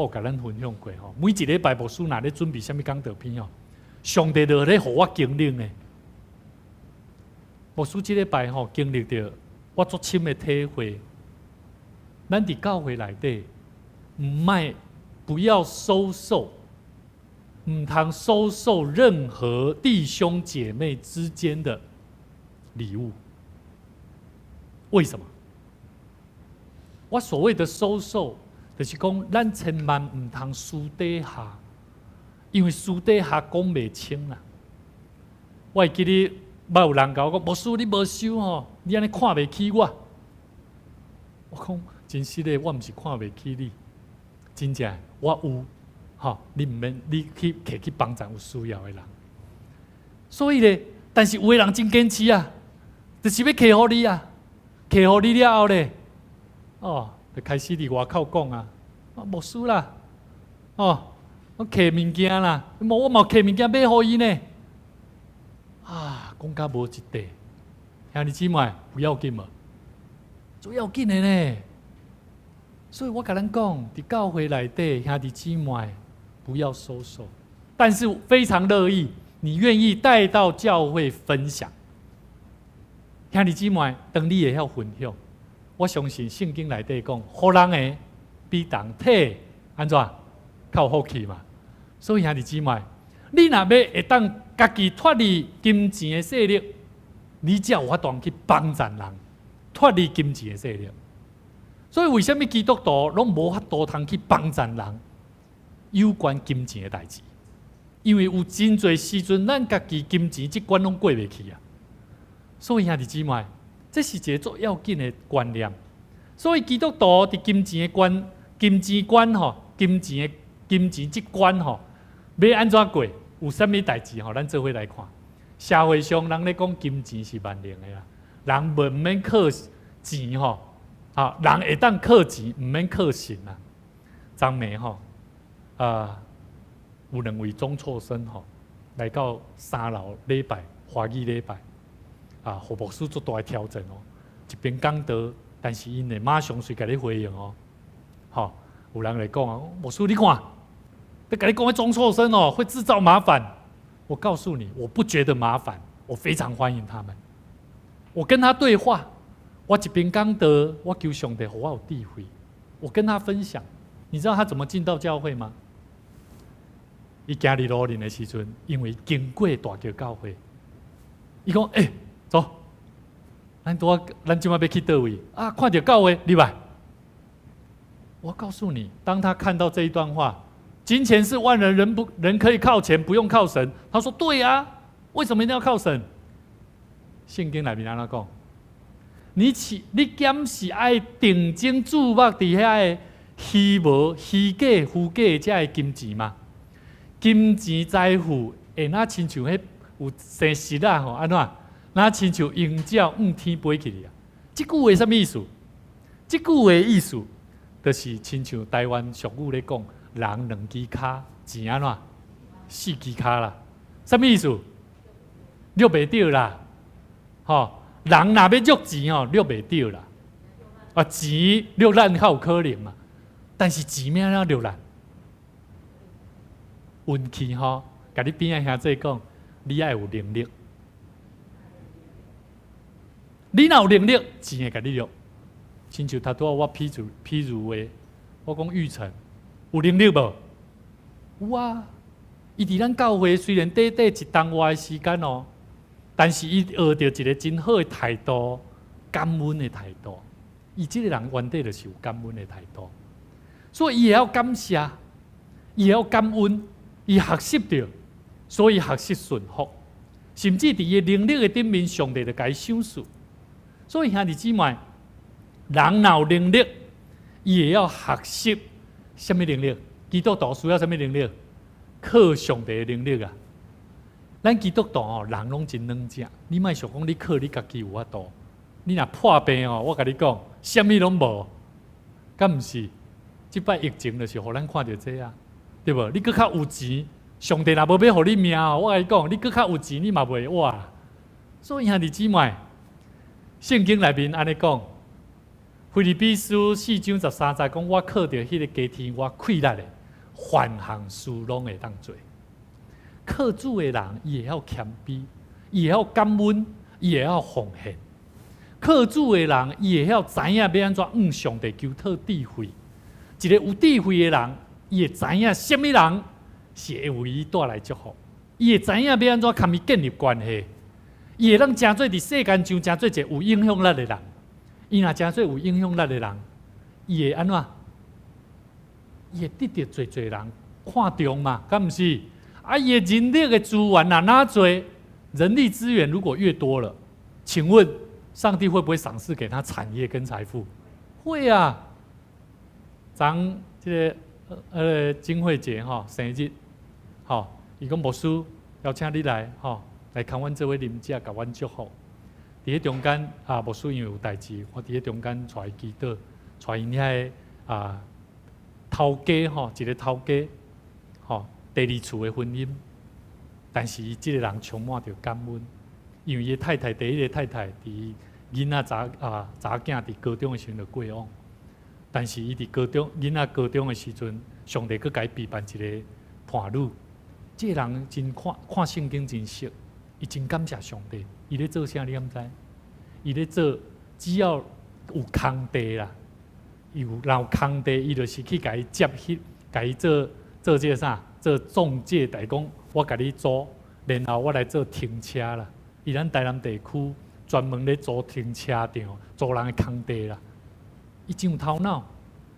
我有共咱分享過吼，每一禮拜牧師若咧準備啥物講道篇吼，上帝就咧予我經歷呢。牧師這禮拜吼經歷著我足深的體會，咱佇教會內底，毋愛不要收受，毋通收受任何弟兄姐妹之間的禮物。為什麼？我所謂的收受，就是講咱千萬毋通私底下，因為私底下講袂清啦。我會記得捌有人共我講，牧師你無收吼，你按呢看袂起我。我講真實的，我毋是看袂起你，真正我有，吼，你毋免你去摕去幫助有需要的人。所以咧，但是有的人真堅持啊，就是欲摕予你啊，摕予你了後咧，哦，就開始佇外口講啊，牧師啦，哦，我摕物件啦，無我嘛摕物件買予伊呢，啊，講甲無一塊，兄弟姊妹不要緊無？最要緊的呢，所以我共咱講，佇教會內底兄弟姊妹不要收受，但是非常樂意，你願意帶到教會分享，兄弟姊妹，當你會曉分享，我相信聖經內底講，予人的比人提按怎較有福氣嘛。所以兄弟姊妹，你若欲會當家己脫離金錢的勢力，你才有法度去幫助人脫離金錢的勢力。所以為啥物基督徒攏無法度通去幫助人有關金錢的代誌？因為有真濟時陣，咱家己金錢這關攏過袂去啊。所以兄弟姊妹，這是一個足要緊的觀念。所以基督徒佇金錢的關、金錢觀吼、金錢的金錢這關吼，欲按怎過？有啥物代誌吼？咱做伙來看。社會上人咧講金錢是萬能的啦，人毋免靠錢吼，啊，人會當靠錢，毋免靠神啊。昨暝吼，啊，有兩位中輟生吼，來到三樓禮拜，華語禮拜，啊，予牧師足大的挑戰哦。一邊講道，但是𪜶會馬上隨共你回應哦。吼，有人來講啊，牧師你看，咧共你講彼中輟生哦，會製造麻煩。我告訴你，我不覺得麻煩，我非常歡迎他們。我跟他對話，我一邊講道，我求上帝予我有智慧，我跟他分享。你知道他怎麼進到教會嗎？伊行佇路面的時陣，因為經過大橋教會，伊講：欸，走，咱拄仔，咱這擺欲去佗位啊？看著教會入來。我告訴你，當他看到這一段話，金錢是萬能，人不人可以靠錢，不用靠神。他說：對呀，為什麼一定要靠神？聖經內面按怎講？你是你敢是愛定睛注目佇遐个虛無、虛假、虛假這个金錢嗎？金錢財富會若親像彼有生虱仔吼，按怎？若親像鷹鳥向天飛去啊！這句話啥物意思？這句話意思就是親像台灣俗語咧講，人兩支跤，錢按怎？四支跤啦。啥物意思？掠袂著啦，吼！人若欲掠錢吼，掠袂著啦。啊，錢掠咱較有可能嘛，但是錢欲按怎掠咱？運氣吼，共你邊仔兄弟講，你愛有能力。你若有能力，錢會共你掠。親像頭拄仔我譬如譬如話，我講玉成有能力無？有啊！伊佇咱教會雖然短短一冬外的時間哦，但是伊學著一個真好的態度，感恩的態度。伊這個人原底就是有感恩的態度，所以伊會曉感謝，伊會曉感恩，伊學習著，所以學習順服，甚至佇伊能力的頂面，上帝就共伊賞賜。所以兄弟姊妹，人若有能力，伊會曉學習啥物能力？基督徒需要啥物能力？靠上帝的能力啊！咱基督徒吼，人攏真軟食，你莫想講你靠你家己有法度，你若破病哦，我共你講，啥物攏無，敢毋是？這擺疫情就是予咱看著這啊，對無？你閣較有錢，上帝若無欲予你命哦，我共你講，你閣較有錢，你嘛袂活。所以兄弟姊妹，聖經內面按呢講，腓立比書4章13節講，我靠著彼個加添我氣力的，凡項事攏會當做。靠主的人，伊會曉謙卑，伊會曉感恩，伊會曉奉獻。靠主的人，伊會曉知影欲按怎向上帝求討智慧。一個有智慧的人，伊會知影啥物人是會為伊帶來祝福。伊會知影欲按怎共伊建立關係。伊會當成做佇世間上成做一個有影響力的人。伊若成做有影響力的人，伊會按怎？伊會得著濟濟人看重嘛？敢毋是？啊，伊的人力的資源若若濟，人力資源如果越多了，請問上帝會不會賞賜給他產業跟財富？會啊！昨這個金慧姐吼生日，吼，伊講牧師邀請你來吼，來看阮做伙啉食，共阮祝福。佇彼中間啊，牧師因為有代誌，我佇彼中間帶伊祈禱，帶𪜶遐个啊頭家吼，一個頭家吼，第二次的婚姻，但是伊這個人充滿著感恩，因為伊的太太第一個太太佇囡仔查啊查某囝佇高中的時陣就過往，但是伊佇高中囡仔高中的時陣，上帝閣共伊備辦一個伴侶，這個人真看看聖經真熟，伊真感謝上帝，伊咧做啥你敢知？伊咧做只要有空地啦，有若有空地，伊就是去共伊接去，共伊做做這個啥？做中介代講，我共你租，然後我來做停車啦。伊咱台南地區專門咧租停車場，租人的空地啦。伊真有頭腦，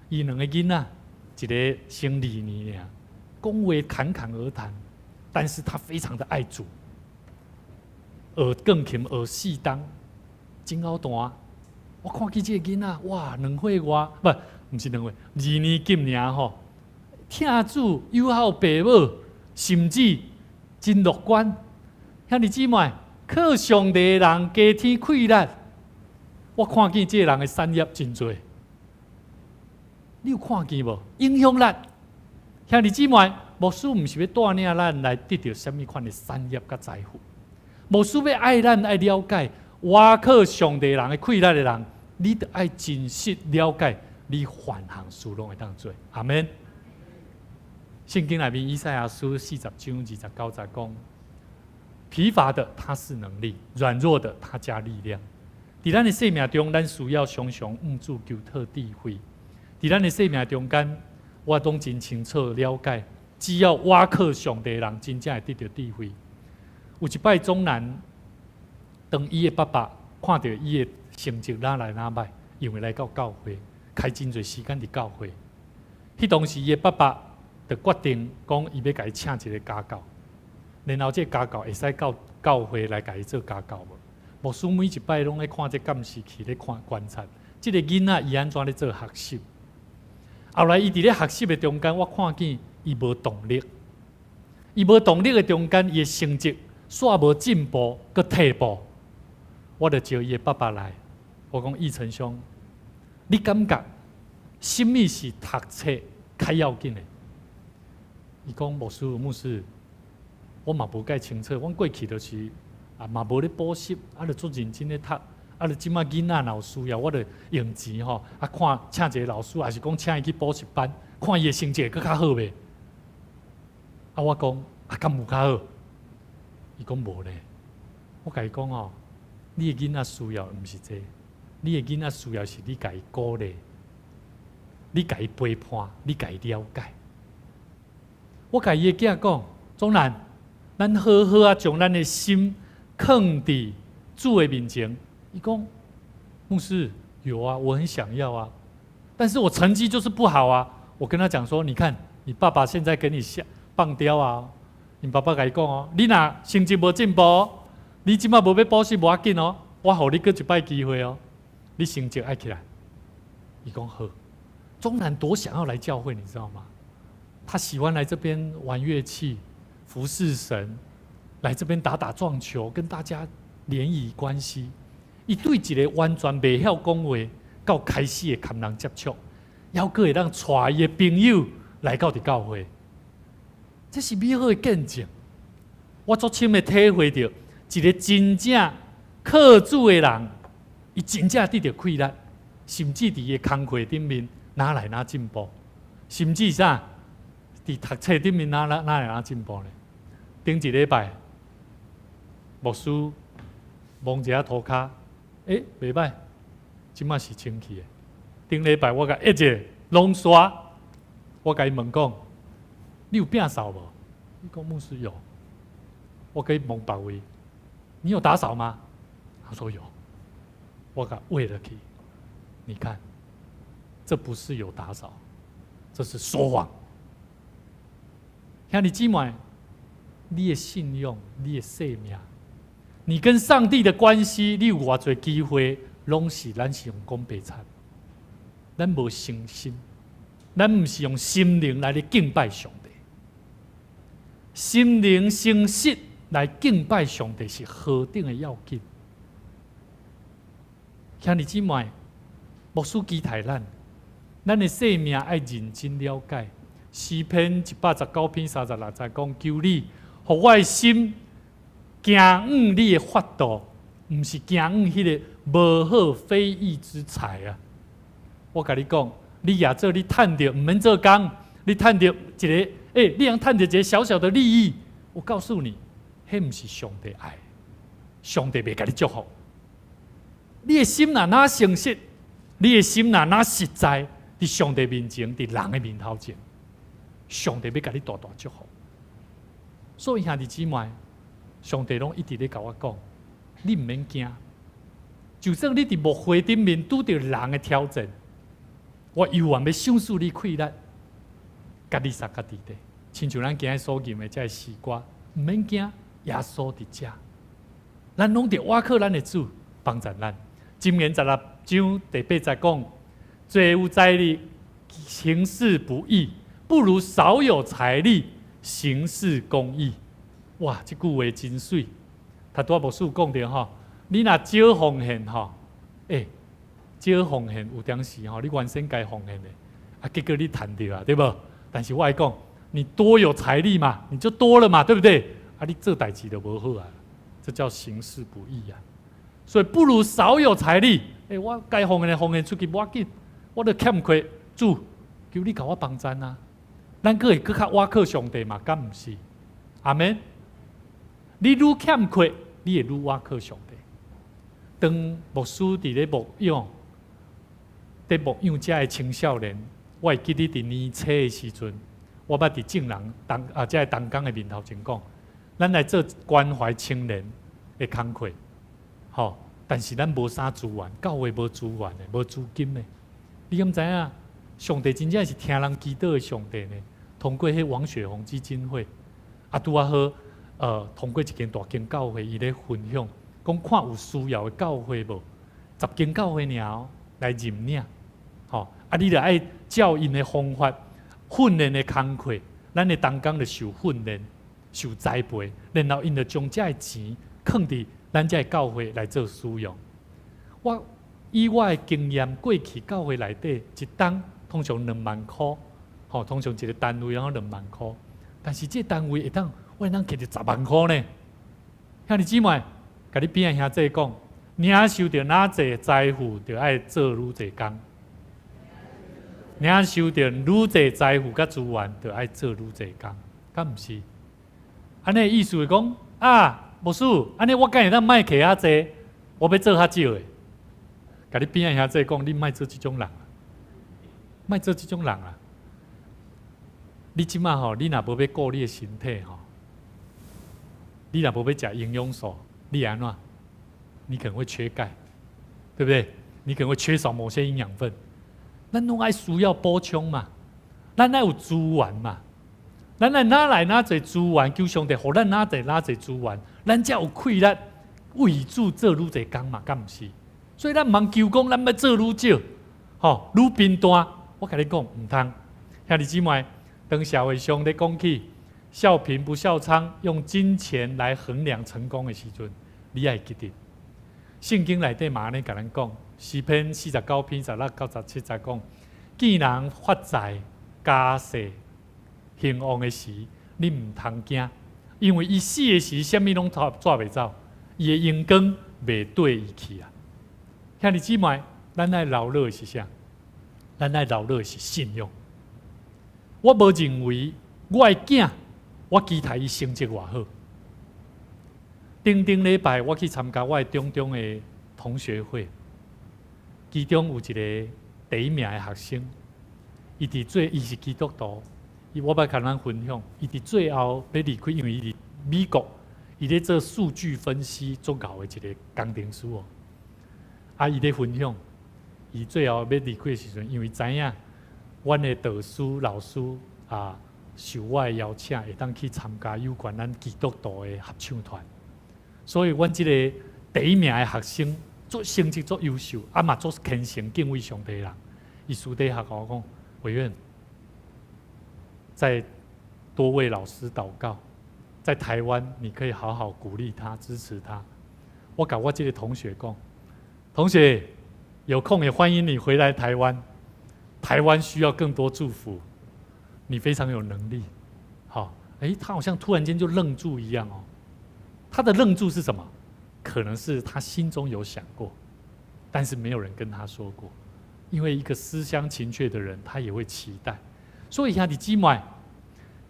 伊兩個囡仔，一個生二年爾，講話侃侃而談，但是他非常的愛主，學鋼琴學四冬，真𠢕彈。我看見這個囡仔，哇，2歲外，不，毋是2歲，二年級爾吼，疼主友好爸母，甚至真樂觀。兄弟姊妹，靠上帝的人加添氣力。我看見這個人的產業真濟，你有看見無？影響力，兄弟姊妹，牧師毋是欲帶領咱來得著啥物款的產業佮財富，牧師欲愛咱愛了解，倚靠上帝人的氣力的人，你著愛真實了解，你凡項事攏會當做。阿門。聖經內面以賽亞書40章29節講：疲乏的他賜能力，軟弱的他加力量。佇咱的生命中，咱需要常常向主求討智慧。佇咱的生命中間，我攏真清楚了解，只要倚靠上帝的人，真正會得著智慧。有一擺，總南當伊的爸爸看著伊的成績哪來哪歹，因為來到教會，開真濟時間佇教會。彼當時，伊的爸爸就決定講，伊欲共伊請一個家教，然後這個家教會使到教會來共伊做家教無？牧師每一擺攏咧看這監視器咧看觀察，這個囡仔伊按怎咧做學習？後來伊佇咧學習的中間，我看見伊無動力，伊無動力的中間，伊的成績煞無進步，閣退步。我就招伊的爸爸來，我講義成兄，你感覺啥物是讀冊較要緊的？伊講牧師牧師，我嘛無蓋清楚，阮過去就是啊嘛無咧補習，啊就足認真咧讀，啊就這馬囡仔若有需要，我就用錢吼啊看請一個老師，還是講請伊去補習班，看伊的成績會閣較好袂？啊我講啊敢有較好？伊講無咧。我共伊講吼，你的囡仔需要毋是這個，你的囡仔需要是你共伊鼓勵，你共伊陪伴，你共伊了解。我共伊的囝講，總南，咱好好啊，將咱的心囥佇主的面前。伊講，牧師有啊，我很想要啊，但是我成績就是不好啊。我跟他講說，你看，你爸爸現在給你下放刁啊，你爸爸共伊講哦，你若成績無進步，你這馬無欲補習無要緊哦，我予你閣一擺機會哦，你成績愛起來。伊講好，中南多想要來教會，你知道嗎？他喜歡來這邊玩樂器、服侍神，來這邊打打撞球，跟大家聯誼關係。伊對一個完全袂曉講話，到開始會共人接觸，猶閣會當帶伊的朋友來到佇教會，這是美好的見證。我足深的體會著，一個真正靠主的人，伊真正得著氣力。甚至佇伊的工課頂面哪來哪進步，甚至啥？佇讀冊頂面哪哪哪來哪進步呢？頂一禮拜，牧師摸一下塗跤，欸，袂䆀，這馬是清氣的。頂禮拜我共一個攏刷，我共伊問講，你有摒掃無？伊講牧師有。我共伊問別位，你有打掃嗎？他說有。我共畫落去，你看，這不是有打掃，這是說謊。兄弟姊妹，你的信用，你的生命，你跟上帝的關係，你有偌濟機會，攏是咱是用講白賊，咱無誠心，咱毋是用心靈來咧敬拜上帝，心靈誠實來敬拜上帝是何等的要緊。兄弟姊妹，牧師期待咱，咱的生命愛認真了解。詩篇119篇36節講：求你，予我的心敬仰你的法度，毋是敬仰彼个無好非義之財啊！我共你講，你也做你趁著，毋免做工，你趁著一个，欸，你通趁著一个小小的利益，我告訴你，彼毋是上帝愛，上帝袂共你祝福。你的心若哪誠實，你的心若哪實在，佇上帝面前，佇人的面頭前，上帝欲共你大大祝福。所以兄弟姊妹，上帝攏一直咧共我講，你毋免驚。就算你佇牧會頂面拄著人的挑戰，我猶原欲賞賜你氣力，共你相佮佇咧。親像咱今日所吟的這个詩歌，毋免驚，耶穌佇遮，咱攏著倚靠咱的主幫助咱。箴言16章第8節講：濟有財力，行事不義，不如少有財力，行事公義。哇，這句話真媠。頭拄仔牧師講著吼，你若少奉獻吼，欸，少奉獻有當時吼，你原先該奉獻的，啊，結果你趁著啊，對無？但是我愛講，你多有財力嘛，你就多了嘛，對不對？啊，你做代誌就無好啊，這叫行事不義啊。所以不如少有財力。欸，我該奉獻的奉獻出去無要緊，我著欠缺主，求你共我幫贊啊！咱閣會閣較倚靠上帝嘛？敢毋是？阿門。你愈欠缺，你會愈倚靠上帝。當牧師佇咧牧養，佇牧養遮的青少年，我會記得佇年初的時陣，我捌佇眾人同啊，遮的同工的面頭前講，咱來做關懷青年的工課，吼！但是咱無啥資源，教會無資源的，無資金的。你敢知影？上帝真正是聽人祈禱的上帝呢？通過彼王雪紅基金會，啊，拄仔好，通過一間大間教會，伊咧分享，講看有需要的教會無？10間教會爾來認領，吼！啊，你著愛照𪜶的方法訓練的工課，咱的同工著受訓練、受栽培，然後𪜶就將這个錢囥佇咱這个教會來做使用。我以我的經驗，過去教會內底一冬通常2萬箍，吼，通常一個單位攏兩萬箍，但是這個單位會當我會當摕著10萬箍呢。兄弟姊妹，共你邊仔兄弟講，領受著哪濟財富，就愛做愈濟工；領受著愈濟財富佮資源，就愛做愈濟工，敢毋是？按呢意思是講啊，牧師，按呢我敢會當莫摕遐濟，我欲做較少的。共你邊仔兄弟講，你莫做這種人，莫做這種人啊！你這馬吼，你若無欲顧你的身體吼，你若無欲食營養素，你會按怎？你可能會缺鈣，對不對？你可能會缺少某些營養分。咱攏愛需要補充嘛，咱愛有資源嘛，咱愛哪來哪濟資源，求上帝予咱哪濟哪濟資源，咱才有氣力為主做愈濟工嘛，敢毋是？所以咱毋通求講，咱欲做愈少，吼，愈貧惰。我共你講，毋通。兄弟姊妹，當社會上咧講起笑貧不笑娼，用金錢來衡量成功的時陣，你愛記得，聖經內底嘛按呢共咱講，詩篇49篇16到17節講，見人發財、家世興旺的時，你毋通驚，因為伊死的時，啥物攏帶袂走，伊的榮光袂綴伊去啊！兄弟姊妹，咱愛留落的是啥？咱愛留落的是信用。我無認為我的囝，我期待伊成績偌好。頂頂禮拜我去參加我的中中的同學會，其中有一個第一名的學生，伊是基督徒，伊我欲共咱分享，伊佇最後欲離開，因為伊佇美國，伊咧做數據分析足𠢕的一個工程師哦。啊，伊咧分享，伊最後欲離開的時陣，因為知影阮的導師老師啊，受我的邀請，會當去參加有關咱基督徒的合唱團。所以，阮這個第一名的學生，足成績足優秀，啊嘛足虔誠敬畏上帝的人。伊私底下共我講，委員，再多為老師禱告，在台灣你可以好好鼓勵他、支持他。我共我這個同學講，同學有空也歡迎你回來台灣，台灣需要更多祝福，你非常有能力。好，欸，他好像突然間就愣住一樣哦。他的愣住是什麼？可能是他心中有想過，但是沒有人跟他說過。因為一個思鄉情切的人，他也會期待。所以兄弟姊妹，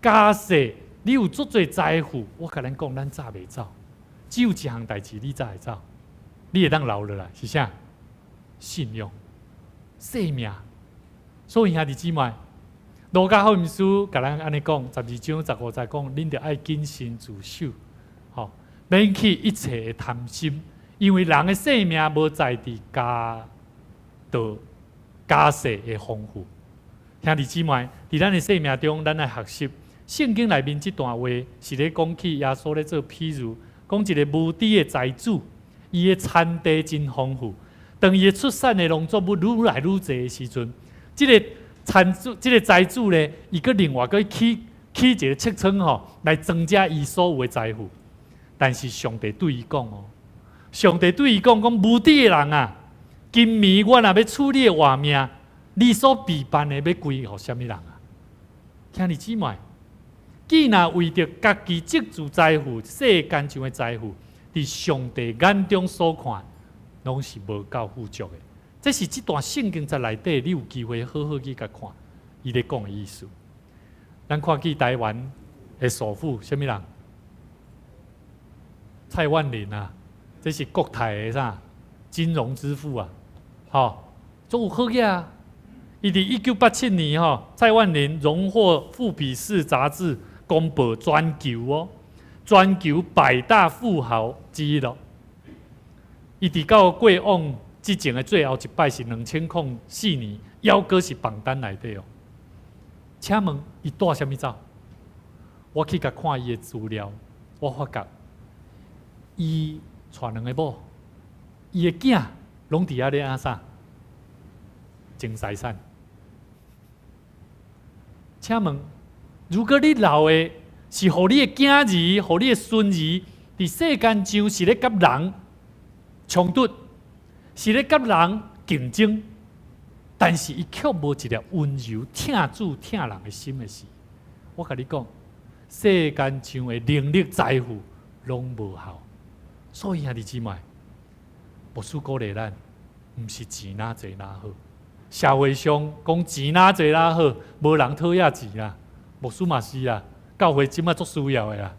假設你有足濟財富，我共恁講，咱早袂走。只有一項代誌，你才會走，你會當留落來是啥？信用、生命。所以兄弟姊妹，路加福音書共咱按呢講，12章15節講，恁著愛謹慎自守，吼，免去一切的貪心，因為人的性命無在佇家道家世的豐富。兄弟姊妹，佇咱的生命中，咱愛學習聖經內面這段話，是咧講起耶穌咧做譬喻，講一個無知的財主，伊的田地真豐富，當伊的出產的農作物愈來愈濟的時陣，這個田主、這個財主咧，伊閣另外閣起起一個尺倉吼，來增加伊所有的財富。但是上帝對伊講哦，上帝對伊講講無知的人啊，今暝我若欲取你的活命，你所備辦的欲歸予啥物人啊？兄弟姊妹，既若為著家己積聚財富，世間上的財富，佇上帝眼中所看，攏是無夠富足的。這是這段聖經在內底，你有機會好好去共看，伊咧講的意思。咱看見台灣的首富，啥物人？蔡萬霖啊，這是國泰的啥金融之父啊，吼，足有好額啊！伊佇1987年吼，蔡萬霖榮獲富比士雜誌公布全球哦，全球百大富豪之一咯。伊佇到過往之前的最後一擺是2004年，猶閣是榜單內底哦。請問伊帶啥物走？我去共看伊的資料，我發覺伊娶兩个某，伊的囝攏佇遐咧按啥？爭財產。請問，如果你留的是予你的囝兒、予你的孫兒，佇世間上是咧佮人衝突，是咧佮人競爭，但是伊卻無一粒溫柔疼主疼人的心的時，我共你講，世間上的能力財富攏無效。所以兄弟姊妹，牧師鼓勵咱，毋是錢若濟若好。社會上講錢若濟若好，無人討厭錢啦。牧師嘛是啊，教會這馬足需要的啦。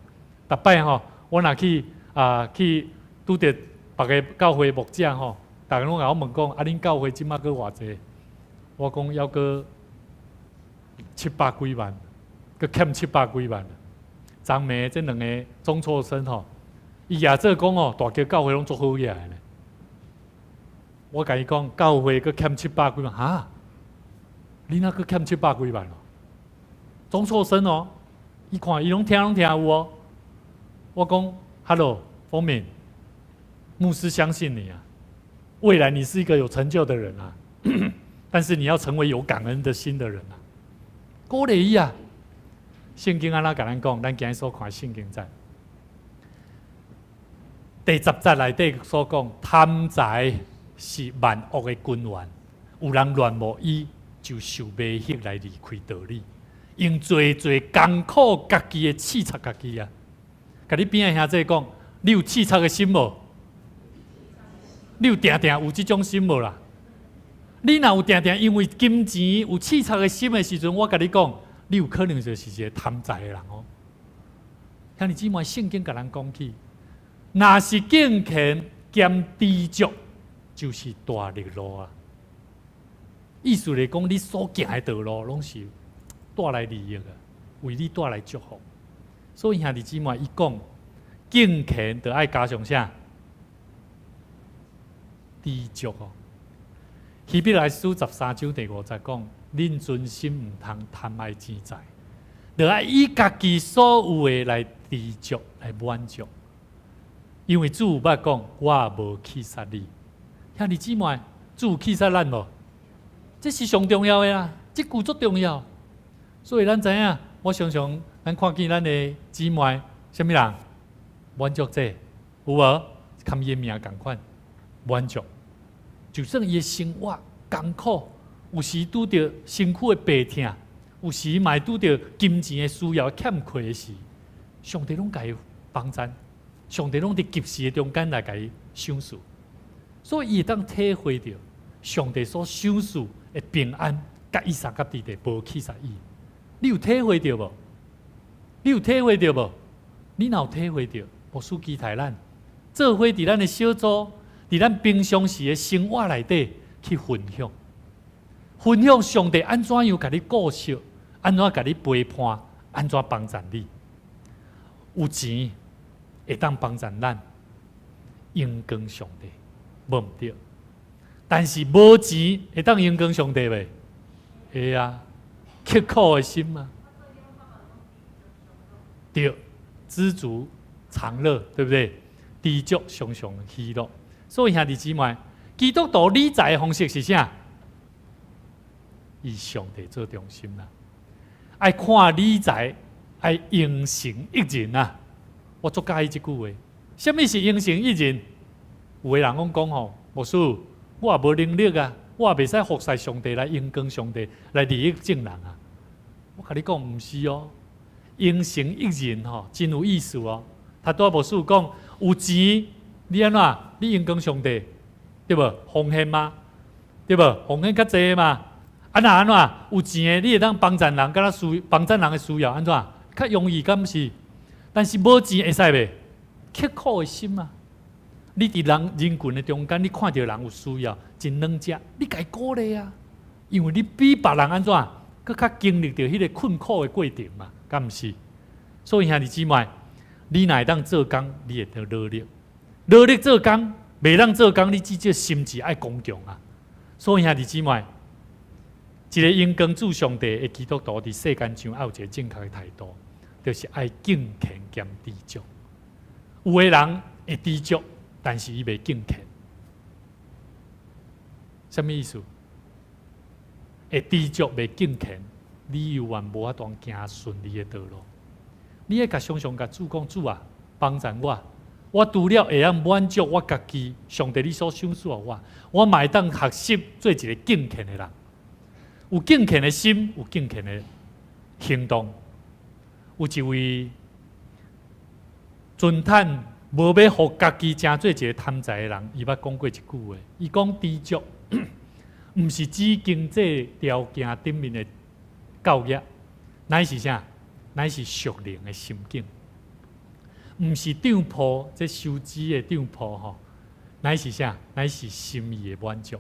逐擺吼，我若去啊去拄著別个教會牧者吼，逐家攏共我問講，啊，恁教會這馬閣偌濟？我講猶閣七百幾萬，閣欠七百幾萬。昨暝這兩个中輟生吼，伊也做講哦，大家教會攏足好額的呢。我共伊講，教會閣欠七百幾萬，哈？你若閣欠七百幾萬哦？中輟生哦，伊看伊攏聽攏聽有哦。我講，Hello，風敏，牧師相信你啊，未來你是一個有成就的人啊，但是你要成為有感恩的心的人啊。鼓勵伊啊，聖經按怎共咱講？咱今日所看聖經節第10節內底所講，貪財是萬惡的根源，有人戀慕伊，就受迷惑來離開道理，用濟濟艱苦家己的刺插家己啊！共你邊仔兄弟講，你有刺插的心無？你有定定有這種心無啦？你若有定定因為金錢有嗜殺的心的時陣，我共你講，你有可能就是一個貪財的人哦。兄弟姊妹，聖經共咱講起，若是敬虔兼知足，就是大利路啊。意思來講，你所行的道路攏是帶來利益啊，為你帶來祝福。所以兄弟姊妹，伊講敬虔就愛加上啥？知足哦。希伯來書13章第5節講：恁存心毋通貪愛錢財，就愛以家己所有的來知足，來滿足。因為主有捌講，我無棄殺你。兄弟姊妹，主有棄殺咱無？這是上重要的啊！這句足重要。所以咱知影，我常常咱看見咱的姊妹，啥物人滿足這有無？含伊的名仝款，滿足。就算伊的生活艱苦，有時拄著身軀的病痛，有時嘛會拄著金錢的需要欠缺的時，上帝攏共伊幫贊，上帝攏佇及時的中間來共伊賞賜，所以伊會當體會著上帝所賞賜的平安，佮伊相佮佇咧無棄殺伊。你有體會著無？你有體會著無？你若有體會著，牧師期待咱做伙佇咱的小組，佇咱平常時的生活內底去分享，分享上帝按怎樣共你顧惜，按怎共你陪伴，按怎幫助你。有錢會當幫助咱榮光上帝，無毋對。但是無錢會當榮光上帝袂？會啊，刻苦的心啊，對，知足常樂，對不對？知足常常喜樂。所以兄弟姊妹，基督徒理財的方式是啥？以上帝做中心啦。愛看理財，愛榮神益人啊！我足佮意這句話。啥物是榮神益人？有的人攏講吼，牧師，我也無能力啊，我也袂使服侍上帝來榮光上帝，來利益眾人啊！我共你講，毋是哦，榮神益人吼，真有意思哦。頭拄仔牧師講，有錢你按怎？你榮光上帝，對無？奉獻嗎？對無？奉獻較濟嘛？啊若按怎？有錢的你會當幫贊人，敢若需幫贊人的需要按怎？較容易敢毋是？但是無錢會使袂？刻苦的心啊！你佇人人群的中間，你看著人有需要，真軟食，你共伊鼓勵啊！因為你比別人按怎？閣較經歷著彼個困苦的過程嘛，敢毋是？所以兄弟姊妹，你若會當做工，你會當努力，努力做工，袂當做工，你至少心志愛剛強啊！所以兄弟姊妹，一個榮光主上帝的基督徒佇世間上愛有一個正確的態度，就是愛敬虔兼知足。有的人會知足，但是伊袂敬虔，啥物意思？會知足袂敬虔，你猶原無法度行順利的道路。你愛共常常共主講，主啊，幫助我。我除了會曉滿足我家己，上帝你所賞賜予我，我嘛會當學習做一個敬虔的人。有敬虔的心，有敬虔的行動。有一位偵探無欲予家己成做一個貪財的人，伊捌講過一句話，伊講知足，毋是指經濟條件頂面的教育，乃是啥？乃是屬靈的心境。毋是帳簿，這收支的帳簿吼，乃是啥？乃是心意的滿足。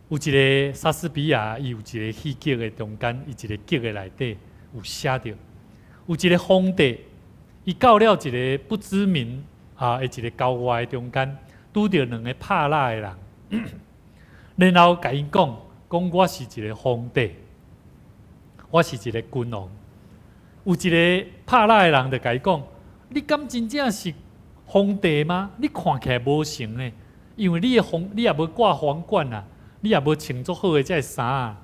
有一個莎士比亞，伊有一個戲劇的中間，伊一個劇的內底有寫著，有一個皇帝，伊到了一個不知名啊，的一個郊外的中間，拄著兩個拍獵的人，然後共𪜶講，講我是一個皇帝，我是一個君王。有一個拍獵的人就共伊講：你敢真正是皇帝嗎？你看起來無像呢，因為你的皇，你也無掛皇冠啊，你也無穿足好的這个衫啊。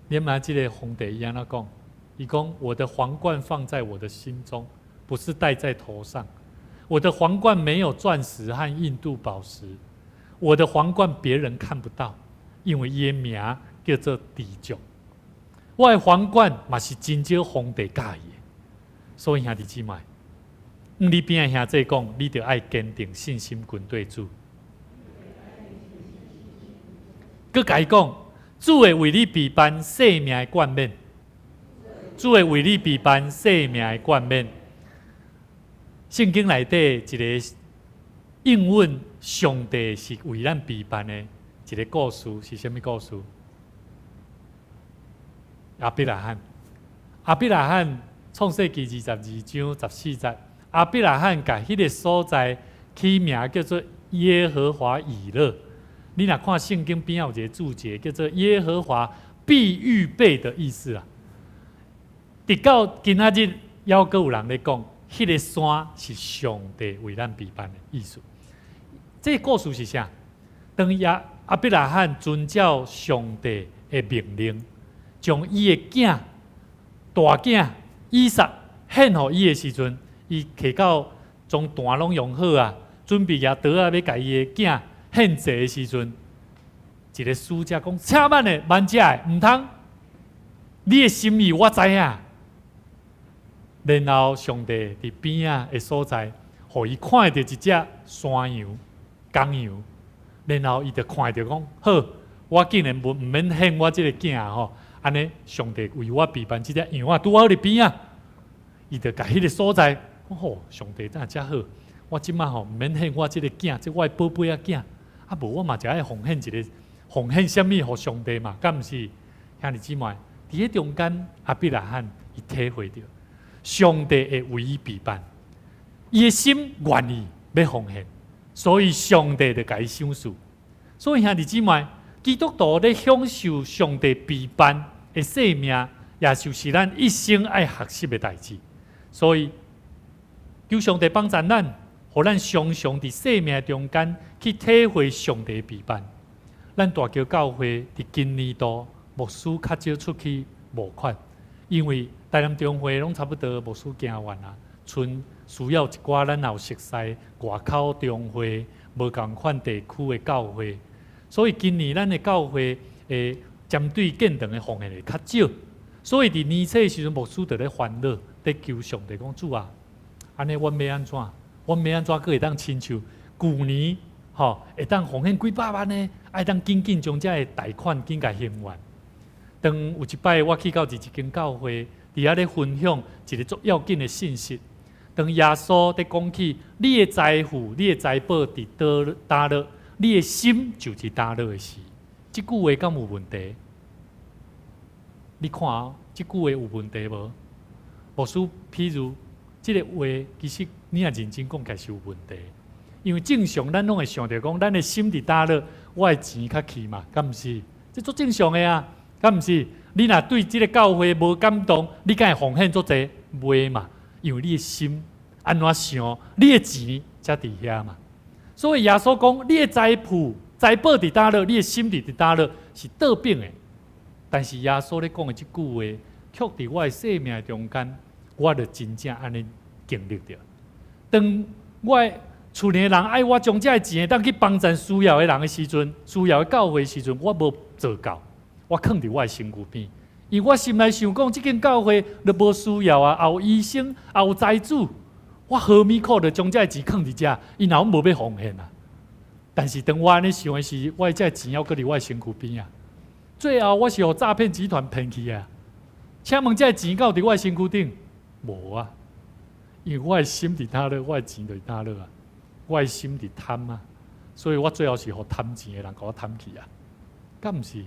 你毋知這个皇帝伊按怎講？伊講：我的皇冠放在我的心中，不是戴在頭上。我的皇冠沒有鑽石和印度寶石，我的皇冠別人看不到，因為伊的名叫做知足。我的皇冠嘛是真少皇帝佮意的，所以兄弟姊妹，你邊的兄弟講，你著愛堅定信心跟對主。閣共伊講，主會為你備辦生命的冠冕。主會為你備辦生命的冠冕。聖經內底一個應允上帝是為咱備辦的一個故事，是啥物故事？亞伯拉罕，亞伯拉罕創世記22章14節，亞伯拉罕共彼個所在起名叫做耶和華以勒。你若看聖經邊有一個注解，叫做耶和華必預備的意思啊。直到今仔日，猶閣有人咧講，彼個山是上帝為咱備辦的意思。這個故事是啥？當亞亞伯拉罕遵照上帝的命令，將伊的囝大囝以撒獻予伊的時陣，伊提到將壇攏用好啊，準備舉刀仔欲共伊的囝獻祭的時陣，一個使者講：請慢的，慢食的，毋通！你的心意我知影。然後上帝佇邊仔的所在，予伊看著一隻山羊、公羊，然後伊就看著講：好，我竟然毋免獻我這個囝吼，按呢上帝為我備辦這隻羊仔，拄好佇邊仔，伊就共彼個所在講：吼，上帝怎遮好？我這擺吼毋免獻我這個囝，這我的寶貝仔囝，啊無我嘛就愛奉獻一個，奉獻啥物予上帝嘛？敢毋是？兄弟姊妹，佇彼中間，亞伯拉罕伊體會著上帝會為伊備辦，伊的心願意欲奉獻，所以上帝就共伊賞賜。所以兄弟姊妹，基督徒咧享受上帝備辦的生命，也就是咱一生愛學習的代誌。所以求上帝幫助咱，予咱常常佇生命中間去體會上帝備辦。咱大橋教會佇今年度牧師較少出去募款，因為台南中會攏差不多牧師行完啊，賰需要一寡咱有熟似外口中會無仝款地區的教會，所以今年咱的教會會針對建堂的奉獻會較少，所以佇年初的時陣，牧師就咧煩惱，咧求上帝講主啊，按呢阮欲按怎？阮欲按怎閣會當親像舊年吼，會當奉獻幾百萬呢？愛當緊緊將這个貸款緊共還完。當有一擺我去到佇一間教會，佇遐咧分享一個足要緊的信息。當耶穌佇講起你的財富、你的財寶佇佗落，你的心就佇佗落的時，這句話敢有問題？你看哦，這句話有問題無？牧師，譬如這個話，其實你若認真講起來是有問題，因為正常咱攏會想著講，咱的心佇佗落，我的錢較去嘛，敢毋是？這足正常的啊，敢毋是？你若對這個教會無感動，你敢會奉獻足濟？袂嘛，因為你的心按怎想，你的錢才佇遐嘛。所以耶穌講，你的財富、財寶佇佗落，你的心佇佗落，是倒反的。但是耶穌咧講的這句話，卻佇我的生命中間，我就真正按呢經歷著。當我厝內人愛我將這个錢當去幫贊需要的人的時陣，需要的教會的時陣，我無做到，我囥佇我的身軀邊，因為我心內想講，這間教會都無需要啊，也有醫生，也有財主，我何物苦就將這个錢囥佇遮，𪜶若無欲奉獻啊。但是當我按呢想的時，我的這个錢猶閣佇我的身軀邊啊。最後我是予詐騙集團騙去啊！請問這个錢敢有佇我的身軀頂？無啊，因為我的心佇佗落，我的錢就佇佗落啊。我的心佇貪啊，所以我最後是予貪錢的人共我貪去啊。敢毋是？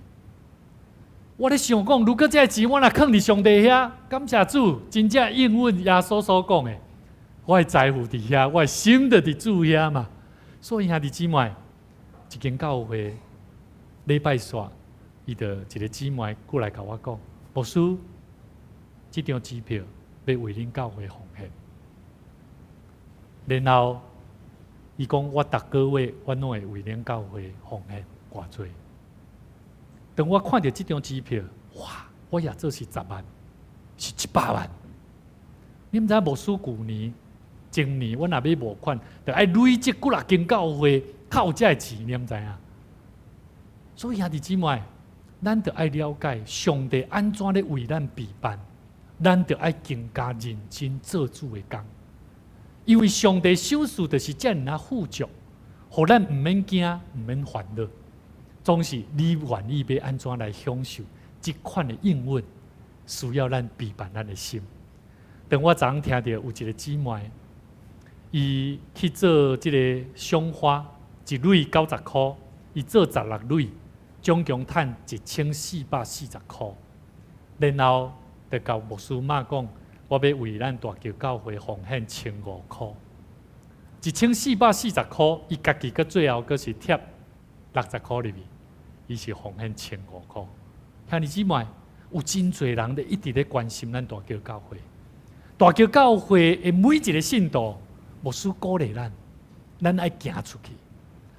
我咧想講，如果這个錢我若囥佇上帝遐，感謝主，真正應允耶穌所講的，我的財富佇遐，我的心就佇主遐嘛。所以兄弟姊妹，一間教會禮拜煞，伊就一個姊妹過來共我講，牧師，這張支票欲為恁教會奉獻。然後伊講，我逐個月我攏會為恁教會奉獻偌濟。當我看著這張支票，哇！我也做是10萬，是100萬。你毋知牧師舊年、前年，阮若欲募款，就愛累積幾若間教會，較有這个錢，你毋知影？所以兄弟姊妹，咱著愛了解上帝按怎咧為咱備辦，咱著愛更加認真做主的工。因為上帝賞賜就是遮爾仔富足，予咱毋免驚，毋免煩惱。總是你願意欲按怎來享受這款的應允，需要咱備辦咱的心。當我昨昏聽著有一個姊妹，伊去做這個賞花，一蕊90箍，伊做16蕊，總共趁1440箍。然後就共牧師媽講，我欲為咱大橋教會奉獻千五箍，1440箍，伊家己閣最後閣是貼60箍入去，伊是奉獻千五箍。兄弟姊妹，有真濟人咧一直咧關心咱大橋教會。大橋教會的每一個信徒，牧師鼓勵咱，咱愛行出去，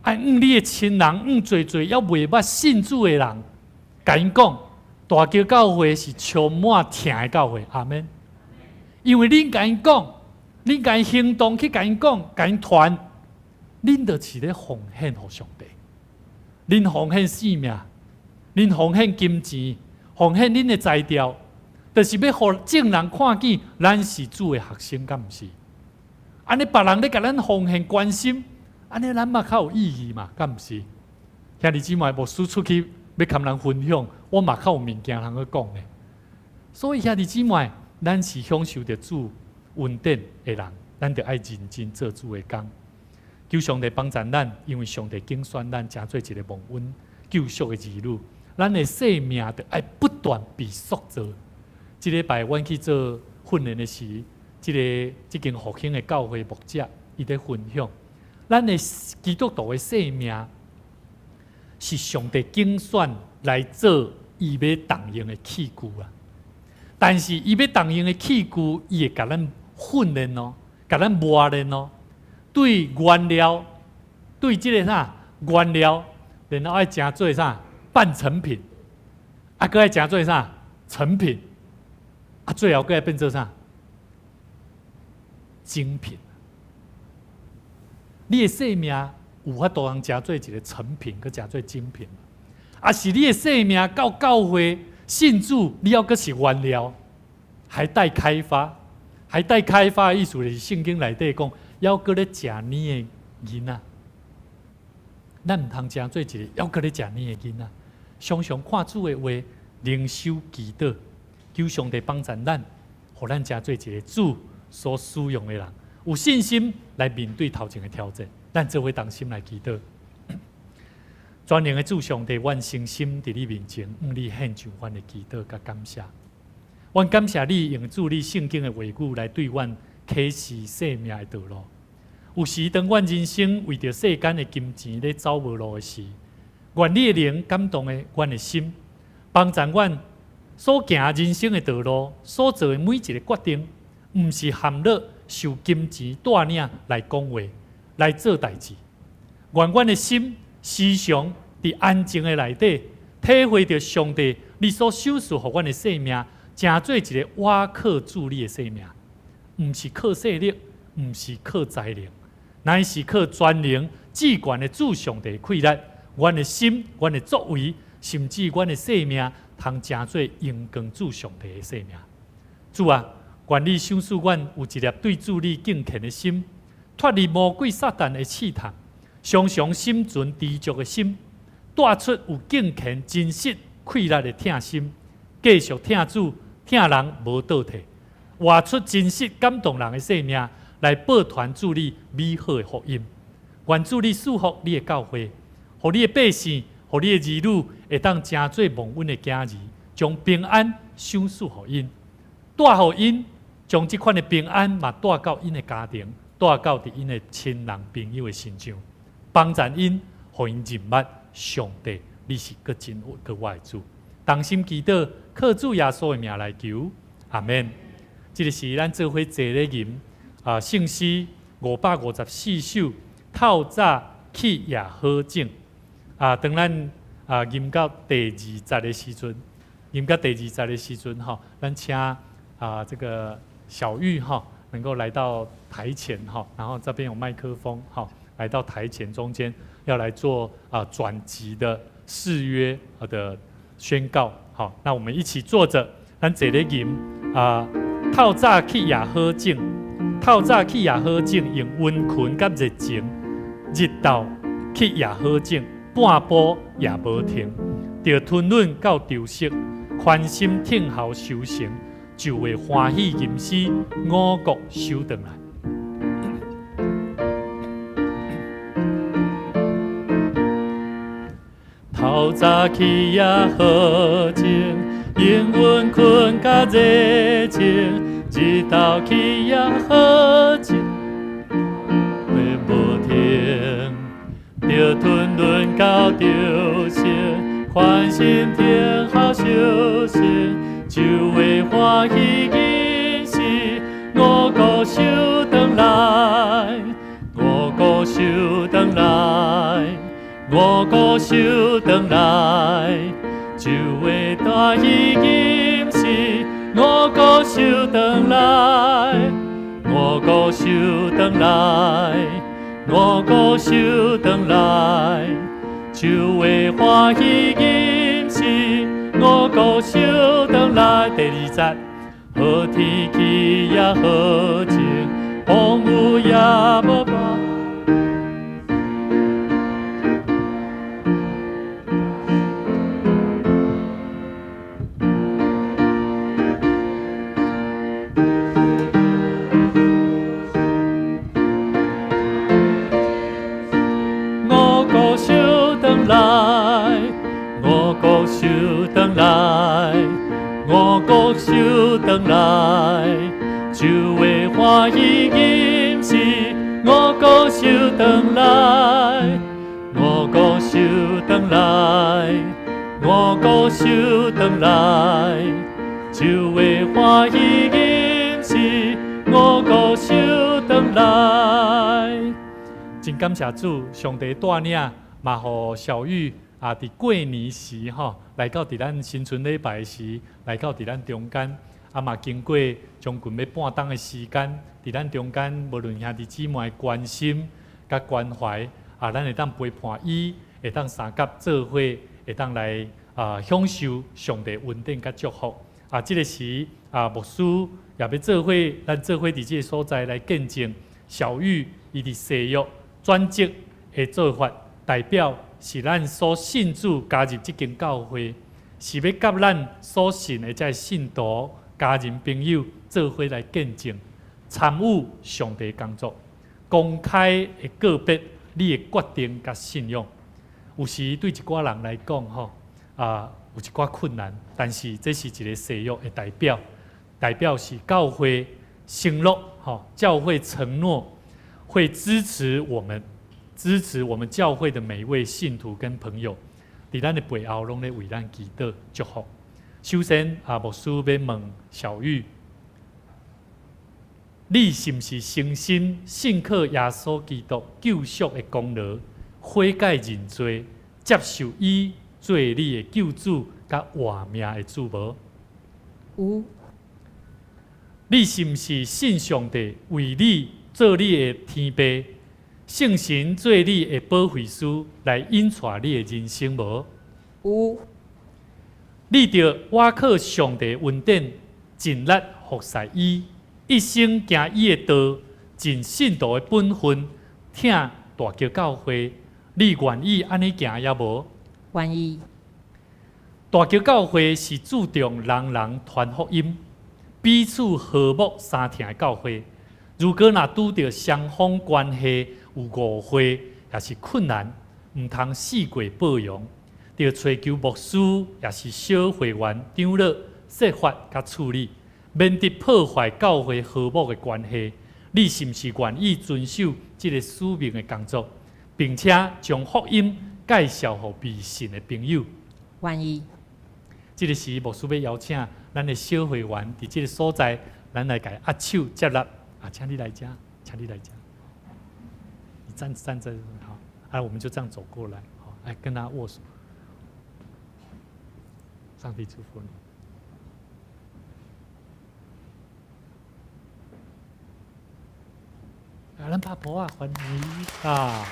愛向你的親人，向濟濟猶未捌信主的人，共𪜶講，大橋教會是充滿疼的教會，阿們。因為恁共𪜶講，恁共𪜶行動去共𪜶講，共𪜶傳，恁就是咧奉獻予上帝，恁奉獻性命，恁奉獻金錢，奉獻恁的才調，就是欲予眾人看見，咱是主的學生，敢毋是？按呢別人咧共咱奉獻關心，按呢咱嘛較有意義嘛，敢毋是？兄弟姊妹，牧師出去欲共人分享，我嘛較有物件通去講的。所以兄弟姊妹，咱是享受著主恩典的人，咱就愛認真做主的工。求上帝幫助咱，因為上帝揀選咱，成做一個蒙恩救贖的兒女。咱的生命就愛不斷被塑造。這禮拜阮去做訓練的時，這個這間復興的教會牧者，伊佇分享，咱的基督徒的生命是上帝揀選來做伊欲動用的器具啊。但是伊欲動用的器具，伊會共咱訓練哦，共咱磨練哦。對原料，對這個啥原料，然後愛成做啥半成品，啊，閣愛成做啥成品，啊，最後閣愛變做啥精品。你的生命有法度通成做一個成品，閣成做精品，抑是你的生命到教會信主，你猶閣是原料，還待開發，還待開發的意思就是聖經內底講，猶閣咧食奶的囡仔，咱毋通成做一個猶閣咧食奶的囡仔，常常看主的話，靈修祈禱，求上帝幫助咱，予咱成做一個主所使用的人，有信心來面對頭前的挑戰。咱做伙同心來祈禱。全能的主上帝，阮誠心佇你面前，向你獻上阮的祈禱佮感謝。阮感謝你用主你聖經的話語來對阮啟示生命的道路。有時當阮人生為著世間的金錢咧走無路的時，願你的靈感動的阮的心，幫助阮所行人生的道路，所做的每一個決定，毋是陷落受金錢帶領來講話，來做代誌。願阮的心時常佇安靜的內底，體會著上帝你所賞賜予阮的生命，成做一個倚靠主你的生命，毋是靠勢力，毋是靠才能，乃是靠全能至懸的主上帝氣力。阮的心、阮的作為，甚至阮的生命，通成做榮光主上帝的生命。主啊，願你賞賜阮有一粒對主你敬虔的心，脫離魔鬼撒旦的試探，常常心存知足的心，帶出有敬虔真實氣力的疼心，繼續疼主疼人無倒退，活出真實感動人的生命，來報傳主你美好的福音。願主你賜福你的教會，予你的百姓，予你的兒女會當成做蒙恩的囝兒，將平安賞賜予𪜶，帶予𪜶，將這款的平安嘛帶到𪜶的家庭，帶到佇𪜶的親人朋友的身上，幫助𪜶，予𪜶認捌上帝，你是閣真閣活的主。同心祈禱，靠主耶穌的名來求，阿們。這個是咱做伙坐咧吟啊，聖詩554首，透早去也好種啊。當咱啊吟到第二節的時陣，吟到第二節的時陣吼，咱請啊這個小玉哈能夠來到台前哈，然後這邊有麥克風哈，來到台前中間要來做啊轉籍的誓約的宣告。好，那我們一起坐著，咱坐咧吟啊，透早去也好種，透早去也好種，用溫群佮熱情，日晝去也好種，半步也無停，著吞忍到著息，寬心聽候收成，就會歡喜吟詩，五穀收轉來。透早起也好靜，永遠睏甲熱情，日頭起也好靜，會無停，著吞忍到著息，寬心聽候收成，就會歡喜吟詩，五穀收轉來，五穀收轉來。五穀收轉來，就會大喜吟詩。五穀收轉來，五穀收轉來，五穀收轉來，就會歡喜吟詩。五穀收轉來，第二節，好天氣也好晴，風雨也無怕。五穀收轉來，五穀收轉來，五穀收轉來，就會歡喜吟詩。五穀收轉來，五穀收轉來，五穀收轉來，就會歡喜吟詩。五穀收轉來。真感謝主，上帝帶領，嘛予小玉啊，佇過年時吼，來到佇咱新春禮拜時，來到佇咱中間，啊嘛經過將近欲半冬的時間，佇咱中間，無論兄弟姊妹的關心佮關懷，啊，咱會當陪伴伊，會當相佮做伙，會當來啊享受上帝恩典佮祝福。啊，這个時啊，牧師也欲做伙，咱做伙佇這个所在來見證小玉伊佇誓約轉職的做法，代表是咱所信主加入這間教會，是欲佮咱所信的這个信徒、家人、朋友做伙來見證，參與上帝工作，公開的告別你的決定佮信仰。有時對一寡人來講，吼啊，有一寡困難，但是這是一个誓約的代表，代表是教會承諾，吼，教會承諾會支持我們，支持我們教會的每一位信徒跟朋友，佇咱的背後攏咧為咱祈禱祝福。首先啊，牧師欲問小玉，你是毋是誠心信靠耶穌基督救贖的功勞，悔改認罪，接受伊做你的救主佮活命的主無？有。你是毋是信上帝為你做你的天父，聖神做你的保惠師來引帶你的人生無？有。你著倚靠上帝恩典，盡力服侍伊，一生行伊的道，盡信徒的本分，疼大橋教會。你願意按呢行抑無？願意。大橋教會是注重人人傳福音、彼此和睦相疼的教會。如果若拄著雙方關係有誤會，抑是困難，毋通四過包容，著揣求牧師，抑是小會員長老說法佮處理，免得破壞教會和睦的關係。你是毋是願意遵守這个使命的工作，並且將福音介紹予未信的朋友？願意。這个時，牧師欲邀請咱的小會員佇這个所在，咱來共伊握手接納。啊，請你來遮，請你來遮。你站站在好，啊，我們就這樣走過來，好，來跟他握手。上帝祝福你。啊，咱拍噗仔歡迎啊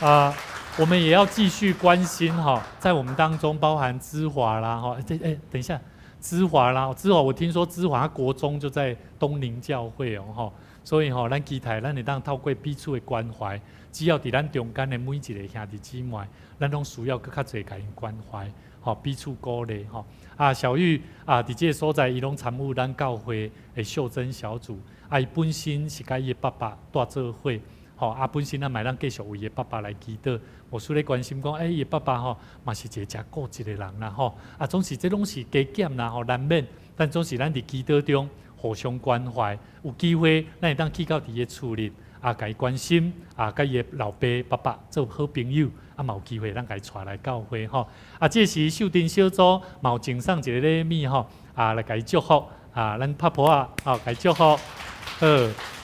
啊！我們也要繼續關心哈，在我們當中包含芝華啦哈，哎哎，等一下，芝華啦，芝華，我聽說芝華他國中就在東寧教會哦哈，所以吼，咱期待咱會當透過彼此的關懷，只要佇咱中間的每一个兄弟姊妹，咱攏需要閣較濟共𪜶關懷，吼，彼此鼓勵吼。啊，小玉啊，佇這个所在，伊攏參與咱教會的秀珍小組。啊，伊本身是佮伊的爸爸蹛做伙，吼，啊，本身咱嘛會當繼續為伊的爸爸來祈禱。牧師咧關心講，欸，伊的爸爸吼，嘛是一个誠固執的人啦，吼。啊，總是這攏是加減啦，吼，難免。但總是咱佇祈禱中互相關懷，有機會咱會當去到佇伊的厝裡，啊，共伊關心，啊，佮伊的老爸爸爸做好朋友，啊，嘛有機會咱共伊帶來教會吼。啊，這時秀珍小組嘛有贈送一个禮物吼，啊，來共伊祝福，啊，咱拍噗仔，吼，共伊祝福，好，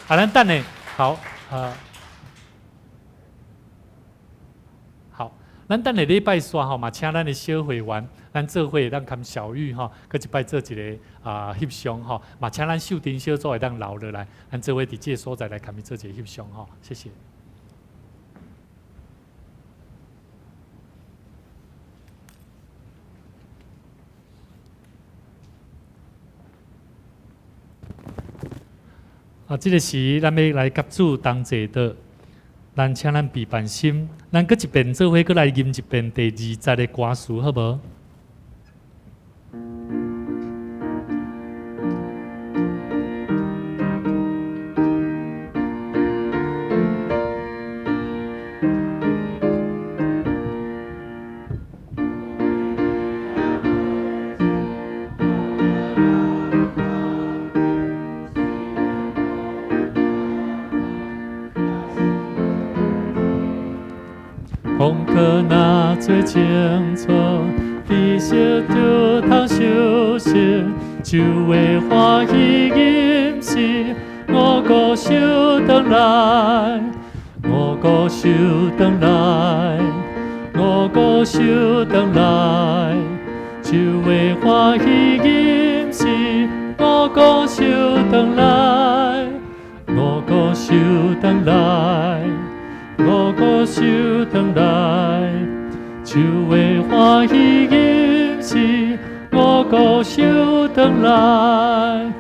啊，咱等下，好，啊。好，咱等下禮拜煞吼嘛，請咱的小會員，咱做伙咱含小玉吼，閣一擺做一个啊翕相吼，嘛請咱秀珍小組會當留落來，咱做伙佇這个所在來共伊做一个翕相吼，謝謝。啊，這个時咱欲來佮主同齊的。咱請咱備辦心，咱閣一遍做伙，閣來吟一遍第二節的歌詞，好無？功課若做清楚，知識就通休息，就會歡喜飲食，五穀收轉來，五穀收轉來，五穀收轉來，就會歡喜飲食，五穀收轉來，五穀收轉來。五穀收轉來，就會歡喜飲食。五穀收轉來，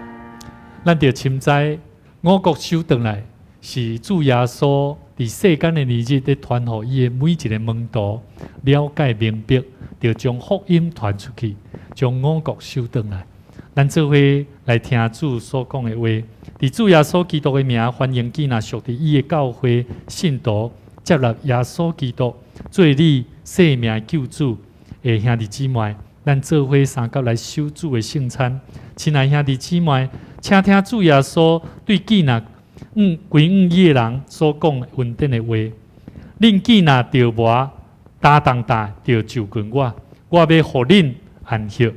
咱著深知五穀收轉來是主耶穌佇世間的年日咧傳予伊的每一个門徒了解明白，著將福音傳出去，將五穀收轉來。咱做伙來聽主所講的話，佇主耶穌基督的名，歡迎囝若屬佇伊的教會信徒接納耶穌基督做你生命救主的兄弟姊妹，咱做伙相佮來守主的聖餐。親愛兄弟姊妹，請聽主耶穌對囝若歸向伊的人所講的恩典的話。恁囝若著無擔重擔，著就近我，我欲予恁安息。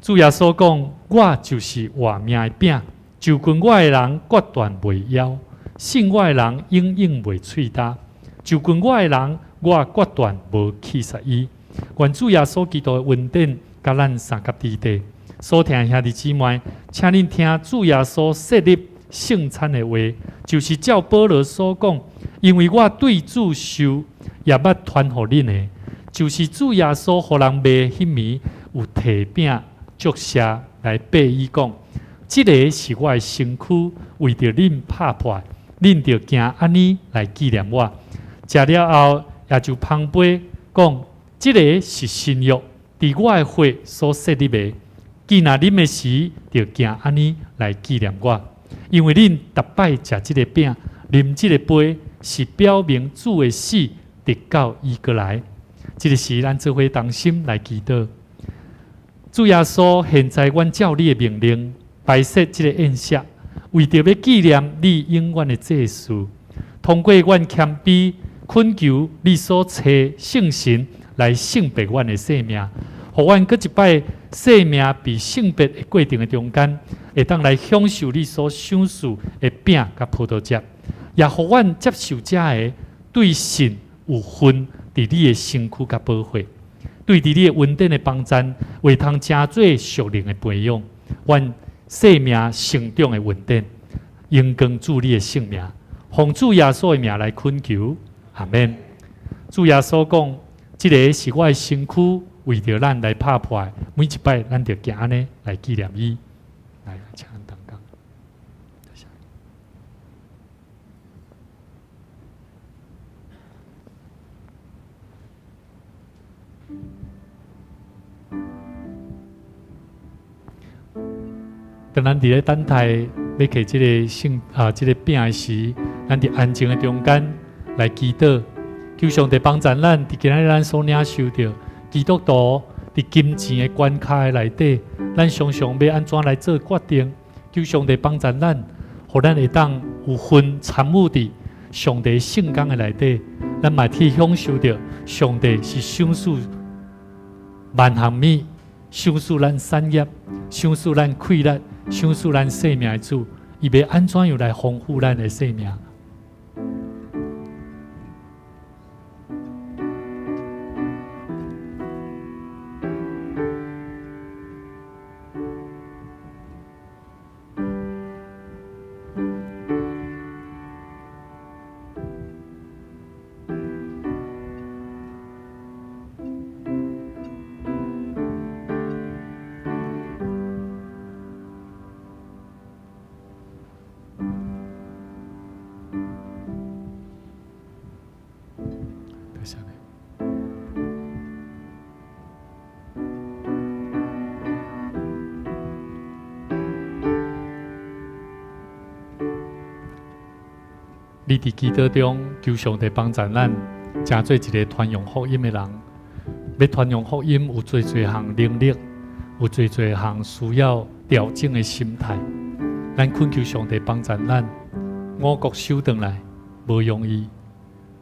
主耶穌講：我就是活命的餅，就近我的人決斷袂枵，信我的人永遠袂喙焦。就近我的人，我決斷無棄殺伊。願主耶穌基督的恩典佮咱相佮佇地。所聽的兄弟姊妹，請恁聽主耶穌設立聖餐的話，就是照保羅所講，因為我對主受，也捌傳予恁的，就是主耶穌予人賣彼暝有提餅。祝謝來擘伊講，這个是我的身軀，為著恁拍破，恁著行按呢來紀念我。食了後，也就捧杯講，這个是新約，佇我的血所設立的。既若啉的時，著行按呢來紀念我。因為恁逐擺食這个餅，啉這个杯，是表明主的死，直到伊閣來。這个時，咱做伙同心來祈禱。主耶穌，現在阮照你的命令，擺設這个宴席，為著欲紀念你永遠的祭事。通過阮謙卑懇求你所差聖神來聖別阮的生命，予阮閣一擺生命被聖別的過程的中間，會當來享受你所賞賜的餅佮葡萄汁，也予阮接受這个對神有份佇你的身軀佮寶血。對佇你的恩典的幫贊，會通成做屬靈的培養，阮生命成長的恩典，榮光主你的聖名，奉主耶穌的名來懇求，阿們。主耶穌講：這个是我的身軀，為著咱來拍破的，每一擺咱著行按呢來紀念伊。來，請咱同工。多謝。當咱佇咧等待欲摕這个聖啊，這个餅的時，咱佇安靜的中間來祈禱，求上帝幫助咱。佇今仔日咱所領受著基督徒佇金錢的關卡的內底，咱常常欲按怎來做決定？求上帝幫助咱，予咱會當有份參與佇上帝聖工的內底，咱嘛去享受著上帝是賞賜萬項物，賞賜咱產業，賞賜咱氣力，賞賜咱生命的主，伊欲按怎樣來豐富咱的生命？多謝你。你佇祈禱中求上帝幫助咱，成做一个傳揚福音的人。欲傳揚福音有濟濟項能力，有濟濟項需要調整的心態。咱懇求上帝幫助咱，五穀收轉來無容易，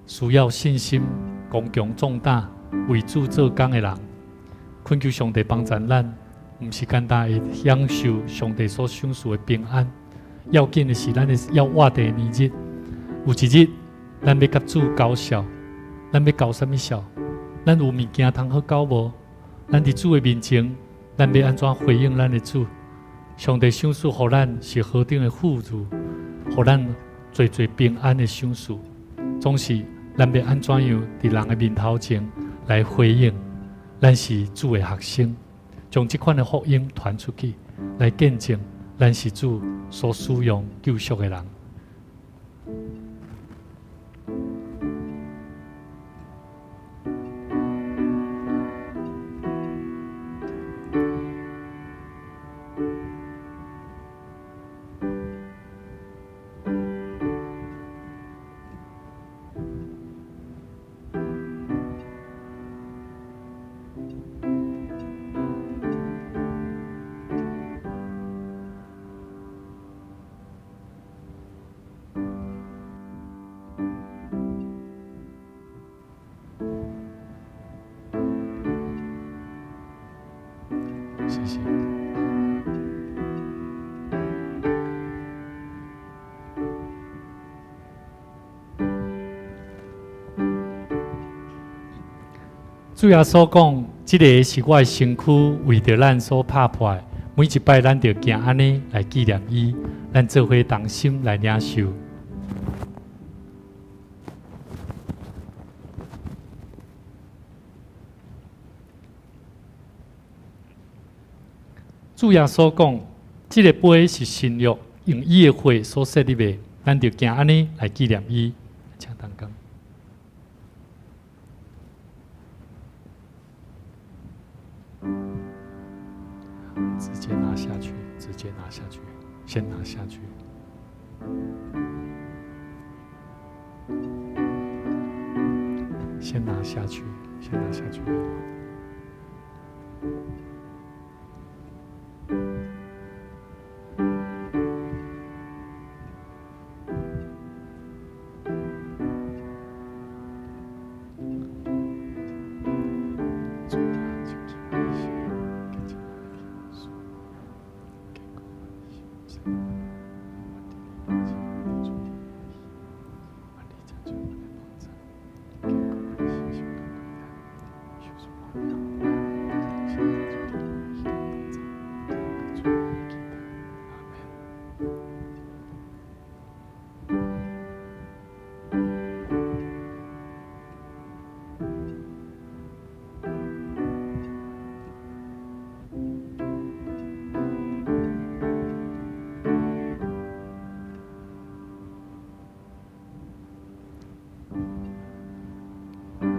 需要信心、剛強壯膽，為主做工的人。懇求上帝幫助咱，毋是簡單會享受上帝所賞賜的平安。要緊的是，咱的要活佇暝日，有一日，咱欲佮主交數，咱欲交啥物數？咱有物件通好交無？咱佇主的面前，咱欲按怎回應咱的主？上帝賞賜予咱是何等的富足，予咱濟濟平安的賞賜。總是咱欲按怎樣佇人的面頭前來回應？咱是主的學生，將這款的福音傳出去，來見證咱是主所使用救贖的人。謝謝。主耶穌講：這个是我的身軀，為著咱所拍破的。每一擺咱著行按呢來紀念伊，咱做伙同心來領受。主耶穌講：這个杯是新約，用伊的血所設立的，咱著行按呢來紀念伊。請同工。直接拿下去，直接拿下去，先拿下去，先拿下去，先拿下去。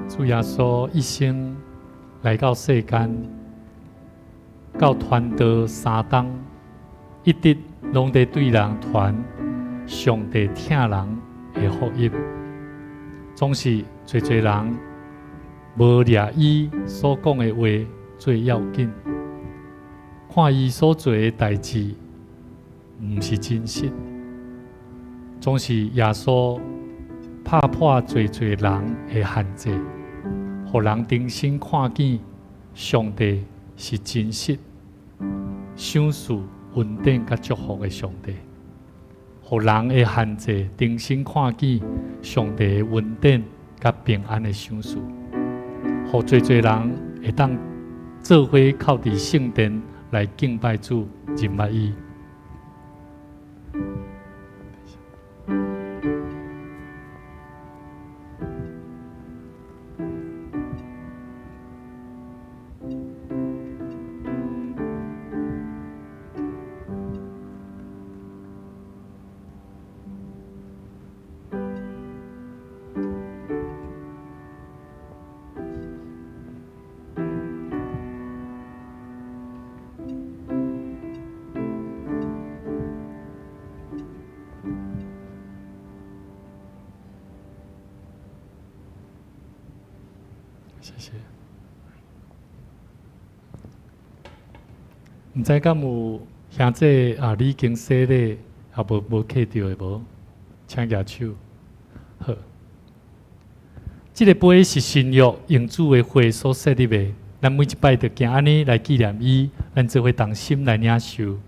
主耶穌一生來到世間，到傳道3冬，一直攏佇對人傳上帝疼人的福音，總是濟濟人無掠伊所講的話做要緊，看伊所做的代誌毋是真實，總是耶穌拍破濟濟人的限制，予人重新看見上帝是真實、賞賜恩典佮祝福的上帝，予人的限制重新看見上帝的恩典佮平安的賞賜，予濟濟人會當做伙靠佇聖殿來敬拜主、認捌伊。謝謝。毋知敢有兄弟啊？你已經洗禮，也無無磕著的無？請舉手。好，這个杯是新約用主的血所設立的，咱每一擺就行按呢來紀念伊，咱做伙同心來領受。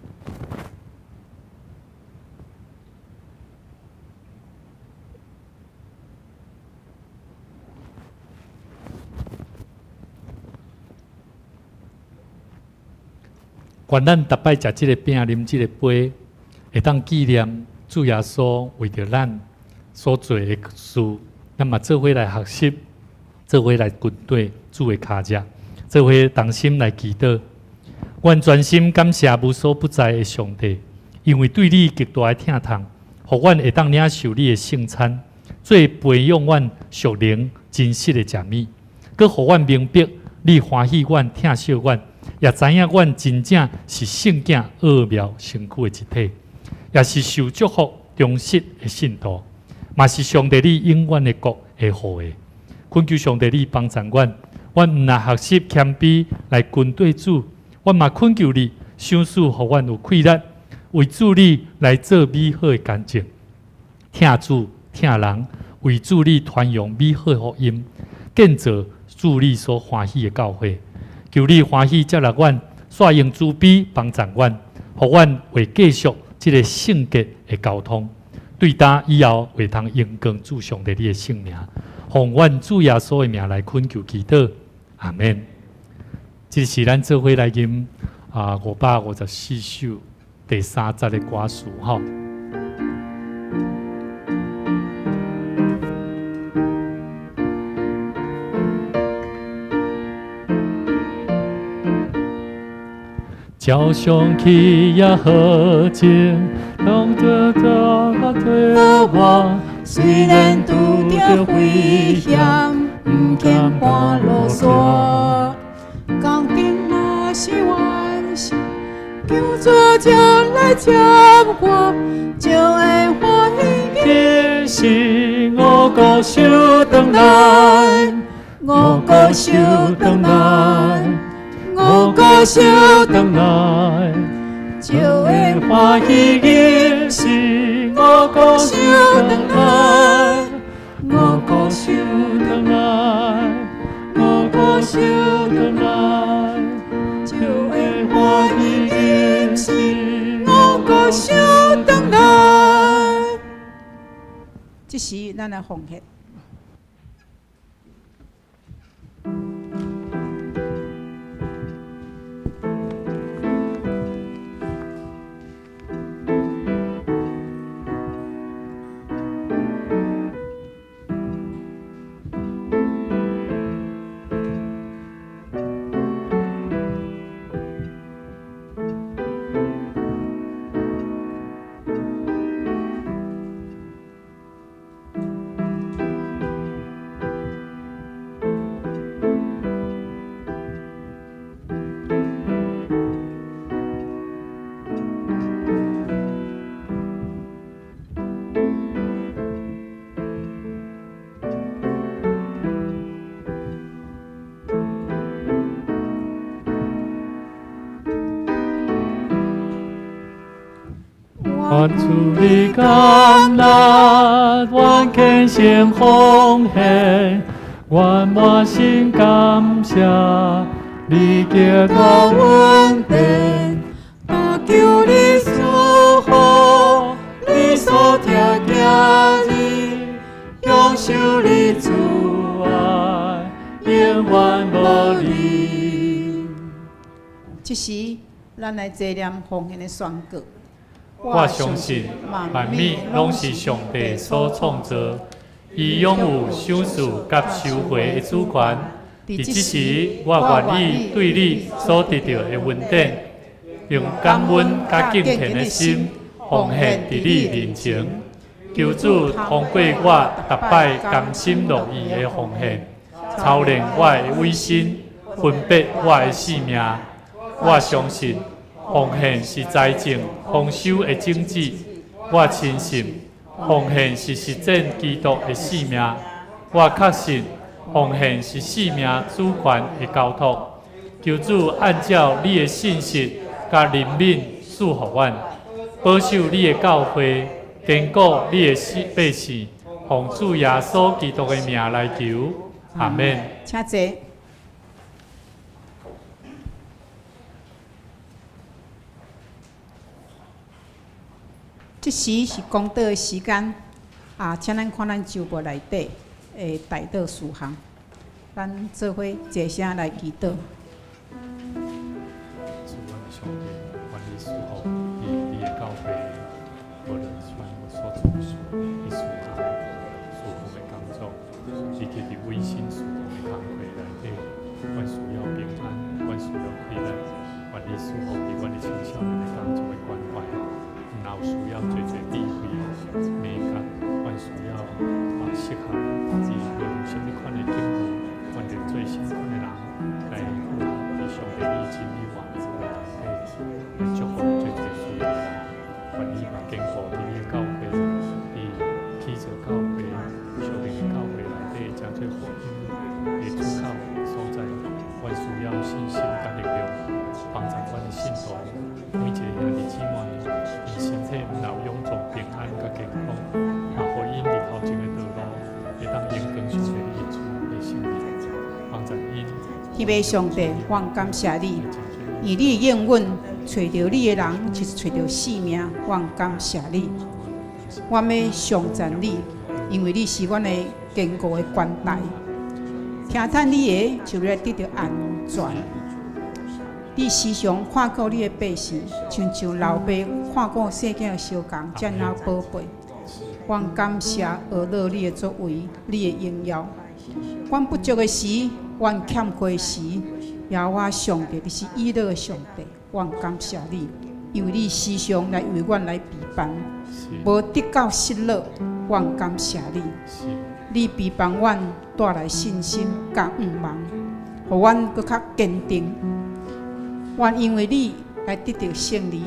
願咱逐擺食這个餅、啉這个杯，會當紀念主耶穌為著咱所做的事，咱嘛做伙來學習，做伙來跟綴主的跤跡，做伙同心來祈禱。願全心感謝無所不在的上帝，因為對你極大的疼痛，予阮會當領受你的聖餐，做培養阮屬靈真實的食物，閣予阮明白你歡喜阮、疼惜阮。也知影阮真正是聖囝奧妙身軀的一體，也是受祝福忠實的信徒，嘛是上帝你永遠的國的後裔。懇求上帝你幫助阮，阮毋但學習謙卑來跟綴主，阮嘛懇求你賞賜予阮有氣力，為主你來做美好的見證，疼主疼人，為主你傳揚美好的福音，建造主你所歡喜的教會。求你歡喜接納阮，煞用慈悲幫助阮，予阮會繼續這个聖潔的交通，對今以後會通榮光主上帝你的聖名，奉阮主耶穌的名來懇求祈禱，阿們。這是咱做伙來吟啊554首第三節的歌詞吼。腳上起也何情，當得到對我，雖然拄著危險，毋肯半路煞。工程若是完成，求主才來接我，就會歡喜。天是五穀收轉來，五穀收轉來，五穀收轉來，就會歡喜。人生五穀收轉來，五穀收轉來，五穀收轉來，就會歡喜。人生五穀收轉來。這時，咱來奉獻。愿主你甘纳，愿虔诚奉献，愿满心感谢你极大恩典，但求你赐福你所疼的囝儿，享受你慈爱，永远无离。這時，咱來齊念奉獻的宣告。我相信萬物攏是上帝所創造，伊擁有賞賜佮收回的主權。佇這時，我願意對你所得著的恩典，用感恩佮敬虔的心奉獻佇你面前。求主通過我逐擺甘心樂意的奉獻，操練我的委身，分別我的性命。我相信奉獻是財政豐收的種子。我深信奉獻是實踐基督的使命。我確信奉獻是生命主權的交託。求主按照你的信實佮憐憫賜予阮，保守你的教會，堅固你的百姓，奉主耶穌基督的名來求，阿們。請坐。這時是講道的時間，啊，請咱看咱周報內底的代禱事項，咱做伙齊聲來祈禱。主，阮的上帝，願你賜福佇你的教會，無論傳所從事的事項、事奉的工作，以及佇委身事奉的工課內底，阮需要平安，阮需要快樂，願你賜福佇阮的青少年的工作的關懷。若有需要濟濟智慧、美感，阮需要啊適合伊無論啥物款的境遇，阮就做啥物款的人來符合佇上帝你真理話語內底，來祝福濟濟需要的人。願你嘛堅固佇你的教會，佇起造教會、小明的教會內底，誠濟福音的出口所在，阮需要信心佮力量，幫助阮的信徒每一个兄弟姊妹，𪜶身體若有勇壯平安佮健康，也予𪜶佇頭前的道路會當榮光上帝你的主的聖名，幫助𪜶。天父上帝，我感謝你，以你的應允，揣著你的人，就是揣著性命。我感謝你，我欲頌讚你，因為你是阮的堅固的關台。聽趁你的，就欲來得著安全。你時常看顧你的百姓，親像老爸看顧細囝的相仝，遮爾寶貝。我感謝阿樂你的作為，你的榮耀。阮不足的時，阮欠缺的時，耶和華上帝，你是以勒的上帝，我感謝你，因為你時常來為阮來備辦，無得到失落，我感謝你。你備辦阮帶來信心佮向望，予阮閣較堅定。阮因為你來得著勝利，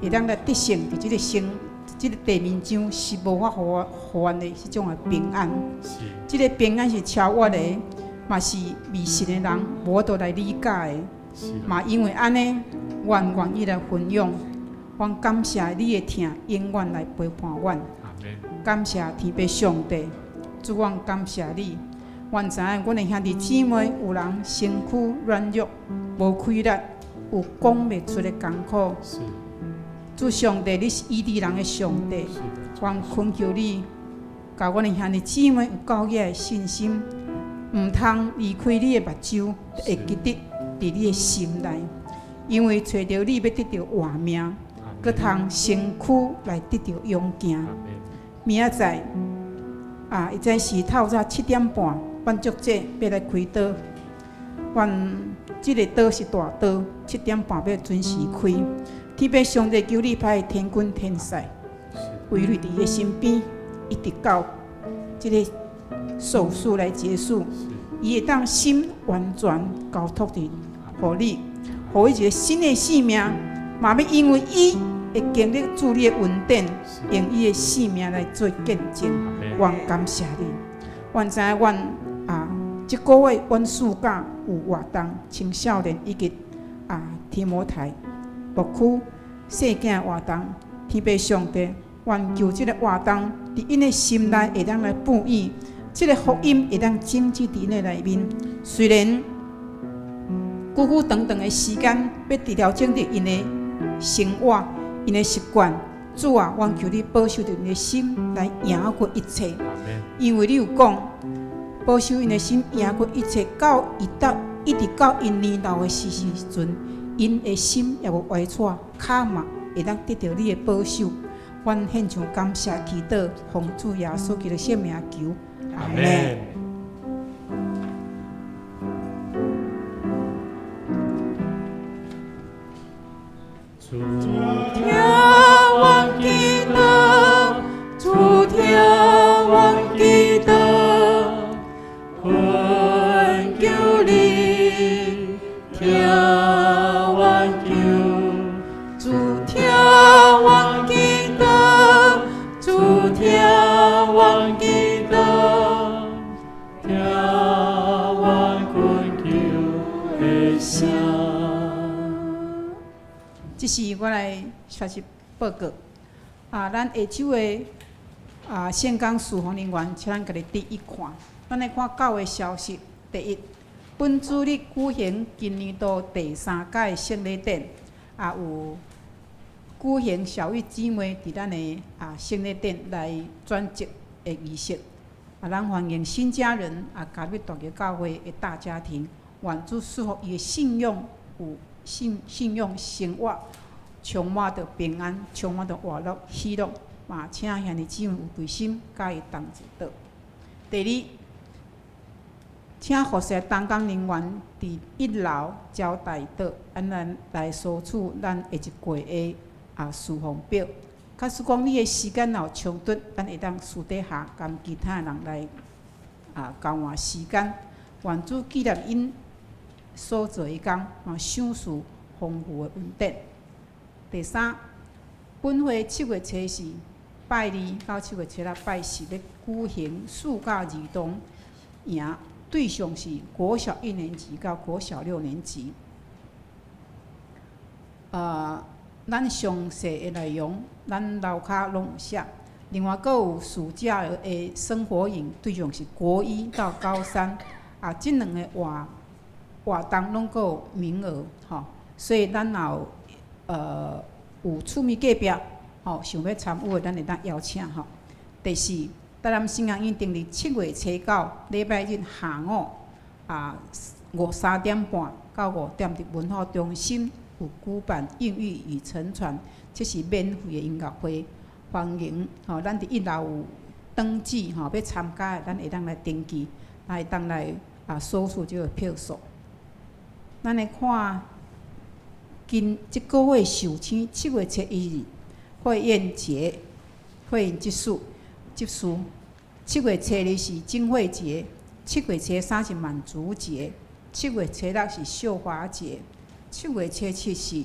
會當來得勝佇這個生，這個地面上是無法予阮的彼種的平安。這個平安是超越的，嘛是未信的人無法度來理解的。嘛因為按呢，阮願意來分享。阮感謝你的疼，永遠來陪伴阮。感謝天父上帝，主，阮感謝你。阮知影阮的兄弟姊妹有人身軀軟弱，無氣力，有講袂出的艱苦。主上帝，你是醫治人的上帝，阮懇求你，共阮的兄弟姊妹有夠額的信心，毋通離開你的目睭，會記得佇你的心內，因為揣著你欲得著活命，閣通身軀來得著勇健。明仔載啊，會知是透早7點半，萬足節欲來開刀。阮這个刀是大刀，7點半欲準時開。天父上帝，求你派天軍天使圍繞佇伊的身邊，一直到這个手術來結束，伊會當心完全交託佇予你，予伊一个新的生命，嘛欲因為伊會經歷主你的恩典，用伊的生命來做見證。阮感謝你，阮知影阮啊，這个月阮暑假有活動，青少年以及啊提摩太牧區細囝活動，天父上帝，願求這个活動佇𪜶的心內會當來播種，這个福音會當種子佇𪜶的內面。雖然久久長長的時間欲調整佇𪜶的生活、𪜶的習慣，主啊，願求你保守著𪜶的心來贏過一切。因為你有講，保守𪜶的心贏過一切，到伊到一直到𪜶年老的時陣，𪜶的心也無歪斜，跤嘛會當得著你的保守。阮獻上感謝祈禱，奉主耶穌基督聖名求，阿門。主聽阮祈禱，主聽阮祈禱，懇求你聽阮求。主聽阮祈禱，主聽阮祈禱，聽阮懇求的聲。這是我來學習報告。啊，咱下晝的啊，聖工事奉人員，請咱家己注意看。咱來看教會消息。第一，本主日舉行今年度第三屆聖禮典，啊有舉行小玉姊妹佇咱的啊聖禮典來轉職的儀式。啊，咱歡迎新家人啊加入大家教會的大家庭，願主賜福伊的信仰有信用生活充滿著平安，充滿著活樂喜樂。嘛，請兄弟姊妹有愛心，佮伊同齊禱。第二，請服侍同工人員佇一樓招待桌，按咱來索取咱下一季的啊事奉表。假使講你的時間若有衝突，咱會當私底下佮其他人來啊交換時間。願主紀念𪜶所做的工，嘛賞賜豐富的恩典。第三，本會七月初四拜二到七月初六拜四欲舉行暑假兒童營，對象是國小一年級到國小六年級。咱詳細的內容，咱樓跤攏有寫。另外，閣有暑假的生活營，對象是國一到高三。啊，這兩个活動攏閣有名額，吼，所以咱若有有厝邊隔壁，吼，想欲參與的，咱會當邀請吼。第四，台南神學院定佇七月初九禮拜日下午啊3點半到5點，佇文化中心有舉辦孕育與沉船，這是免費的音樂會，歡迎吼。咱佇一樓有登記吼，欲參加的，咱會當來登記，會當來啊索取這个票數。咱來看今這个月壽星七月初一日會宴節，會宴結束結束。七月初二是貞慧節，七月初三是滿足節，七月初六是秀華節，七月初七是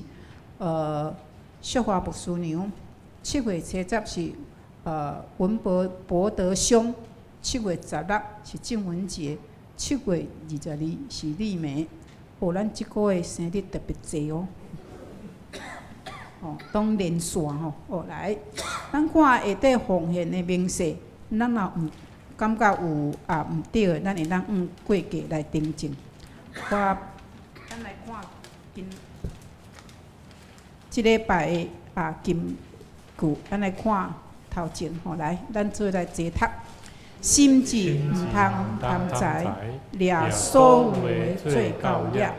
秀華牧師娘，七月初十是文博博德兄，七月十六是正文節，7月22是麗梅。哦，咱這个月生日特別濟哦，哦，當連線吼，哦來，咱看下底奉獻的明細，咱若毋感覺有啊毋對的，咱會當按過價來訂正。我，咱來看今這禮拜的啊金句，咱來看頭前吼來，咱做來齊讀。心志毋通貪財，掠所有的做到了，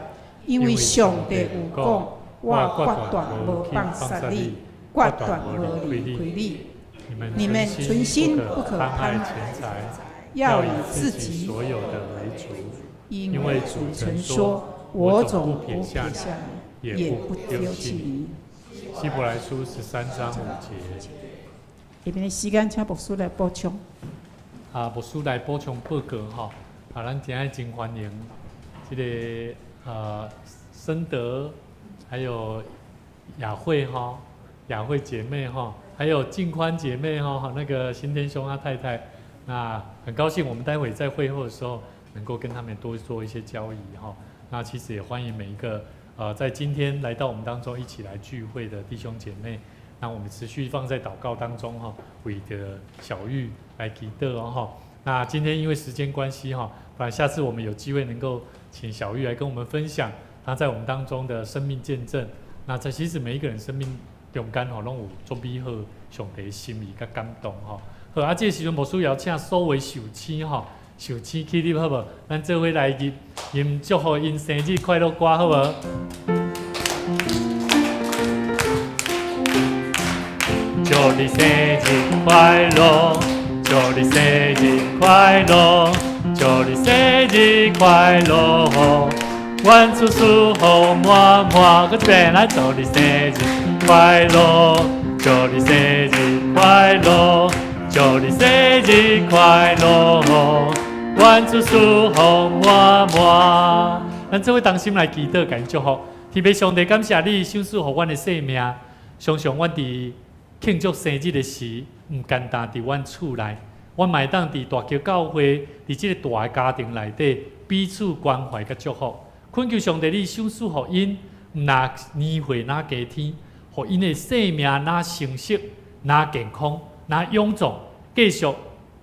因為上帝有講，我決斷無放殺你，決斷無離開你。你們存心不可貪愛錢財，要以自己所有的為主，因為主曾說：我總不撇下你，也不丟棄你。希伯來書13章5節。下面的時間，請牧師來補充。啊，牧師來補充報告吼。啊，咱今日真歡迎這个森德，還有雅慧哈，雅慧姐妹哈，還有靜寬姐妹哈，那個新天兄他太太，那很高興我們待會在會後的時候能夠跟他們多做一些交誼哈。那其實也歡迎每一個在今天來到我們當中一起來聚會的弟兄姐妹。那我們持續放在禱告當中哈，為著小玉來祈禱哦哈。那今天因為時間關係哈，不然下次我們有機會能夠請小玉來跟我們分享她在我們當中的生命見證。那這其實每一個人生命中間吼，攏有足美好上帝心意佮感動吼。好，啊，這個時陣牧師邀請所有壽星吼，壽星起立好無？咱做伙來入，吟祝福𪜶生日快樂歌好無？祝你生日快樂，祝你生日快樂，祝你生日快樂，願主賜福滿滿。閣一遍來，祝你生日快樂，祝你生日快樂，祝你生日快樂，願主賜福滿滿。咱做伙同心來祈禱，共祝福。天父上帝，感謝你賞賜予阮的生命，常常阮佇慶祝生日的時，毋簡單佇阮厝內，阮嘛會當佇大橋教會，佇這个大的家庭內底彼此關懷佮祝福。懇求上帝，你賞賜予𪜶，毋若年歲若加添，予𪜶的生命若成熟、若健康、若勇壯，繼續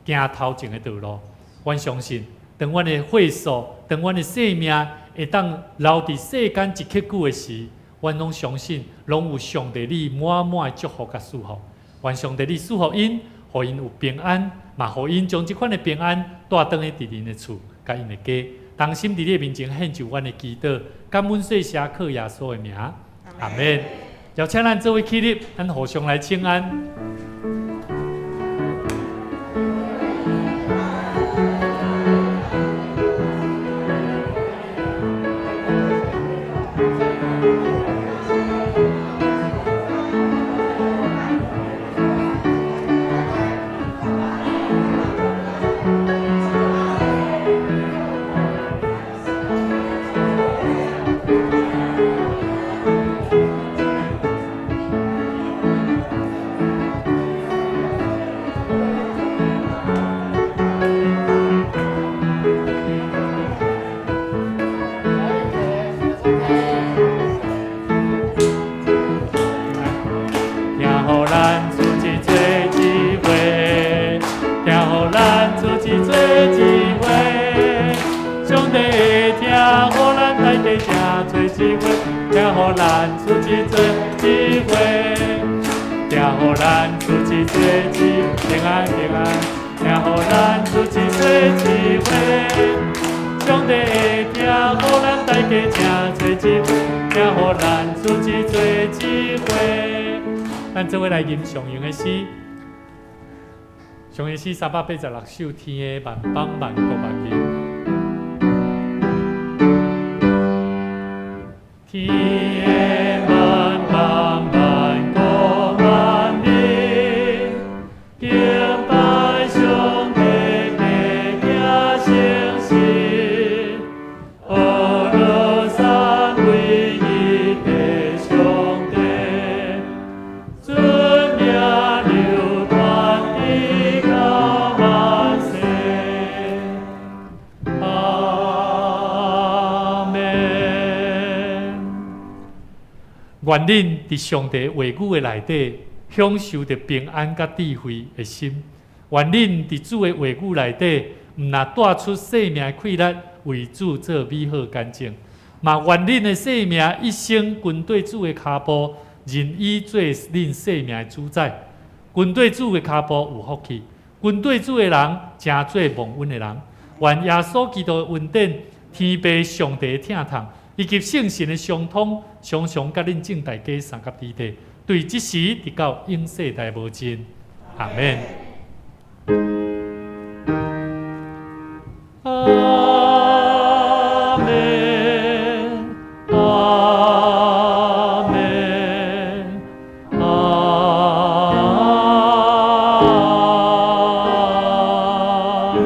行頭前的道路。阮相信，當阮的歲數，當阮的生命會當留佇世間一刻久的時，阮攏相信，攏有上帝你滿滿的祝福佮賜福。願上帝你賜福𪜶，予𪜶有平安，嘛予𪜶將這款的平安帶轉去佇𪜶的厝，佮𪜶的家。同心佇你的面前獻上阮的祈禱，感恩說謝靠耶穌的名，阿們。邀請咱做伙起立，咱互相來請安。聽予咱出去做一回，聽予咱出去做一回，上帝會聽，予咱大家誠濟機會，聽予咱出去做一回，聽予咱出去做一平安平安，聽予咱出去做一回，上帝會聽，予咱大家誠濟機會，聽予咱出去做一回。咱做伙來吟上用的詩，上用詩386首，天的萬邦萬國萬民。天的萬邦萬國萬民，敬拜上帝的行聖事，歌頌三位一體上帝，尊名流傳直到萬世。阿們。願恁佇上帝話語的內底享受著平安佮智慧的心。願恁佇主的話語內底，毋若帶出生命的氣力，為主做美好見證。嘛願恁的生命一生跟綴主的跤步，認伊做恁生命的主宰。跟綴主的跤步有福氣，跟綴主的人成做蒙恩的人。願耶穌基督的恩典、天父上帝的疼痛，以及聖神的相通，常常佮恁眾大家相佮佇底，對這時直到永世代無盡。阿們。阿們，阿們，阿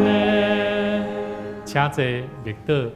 們。請坐，默禱。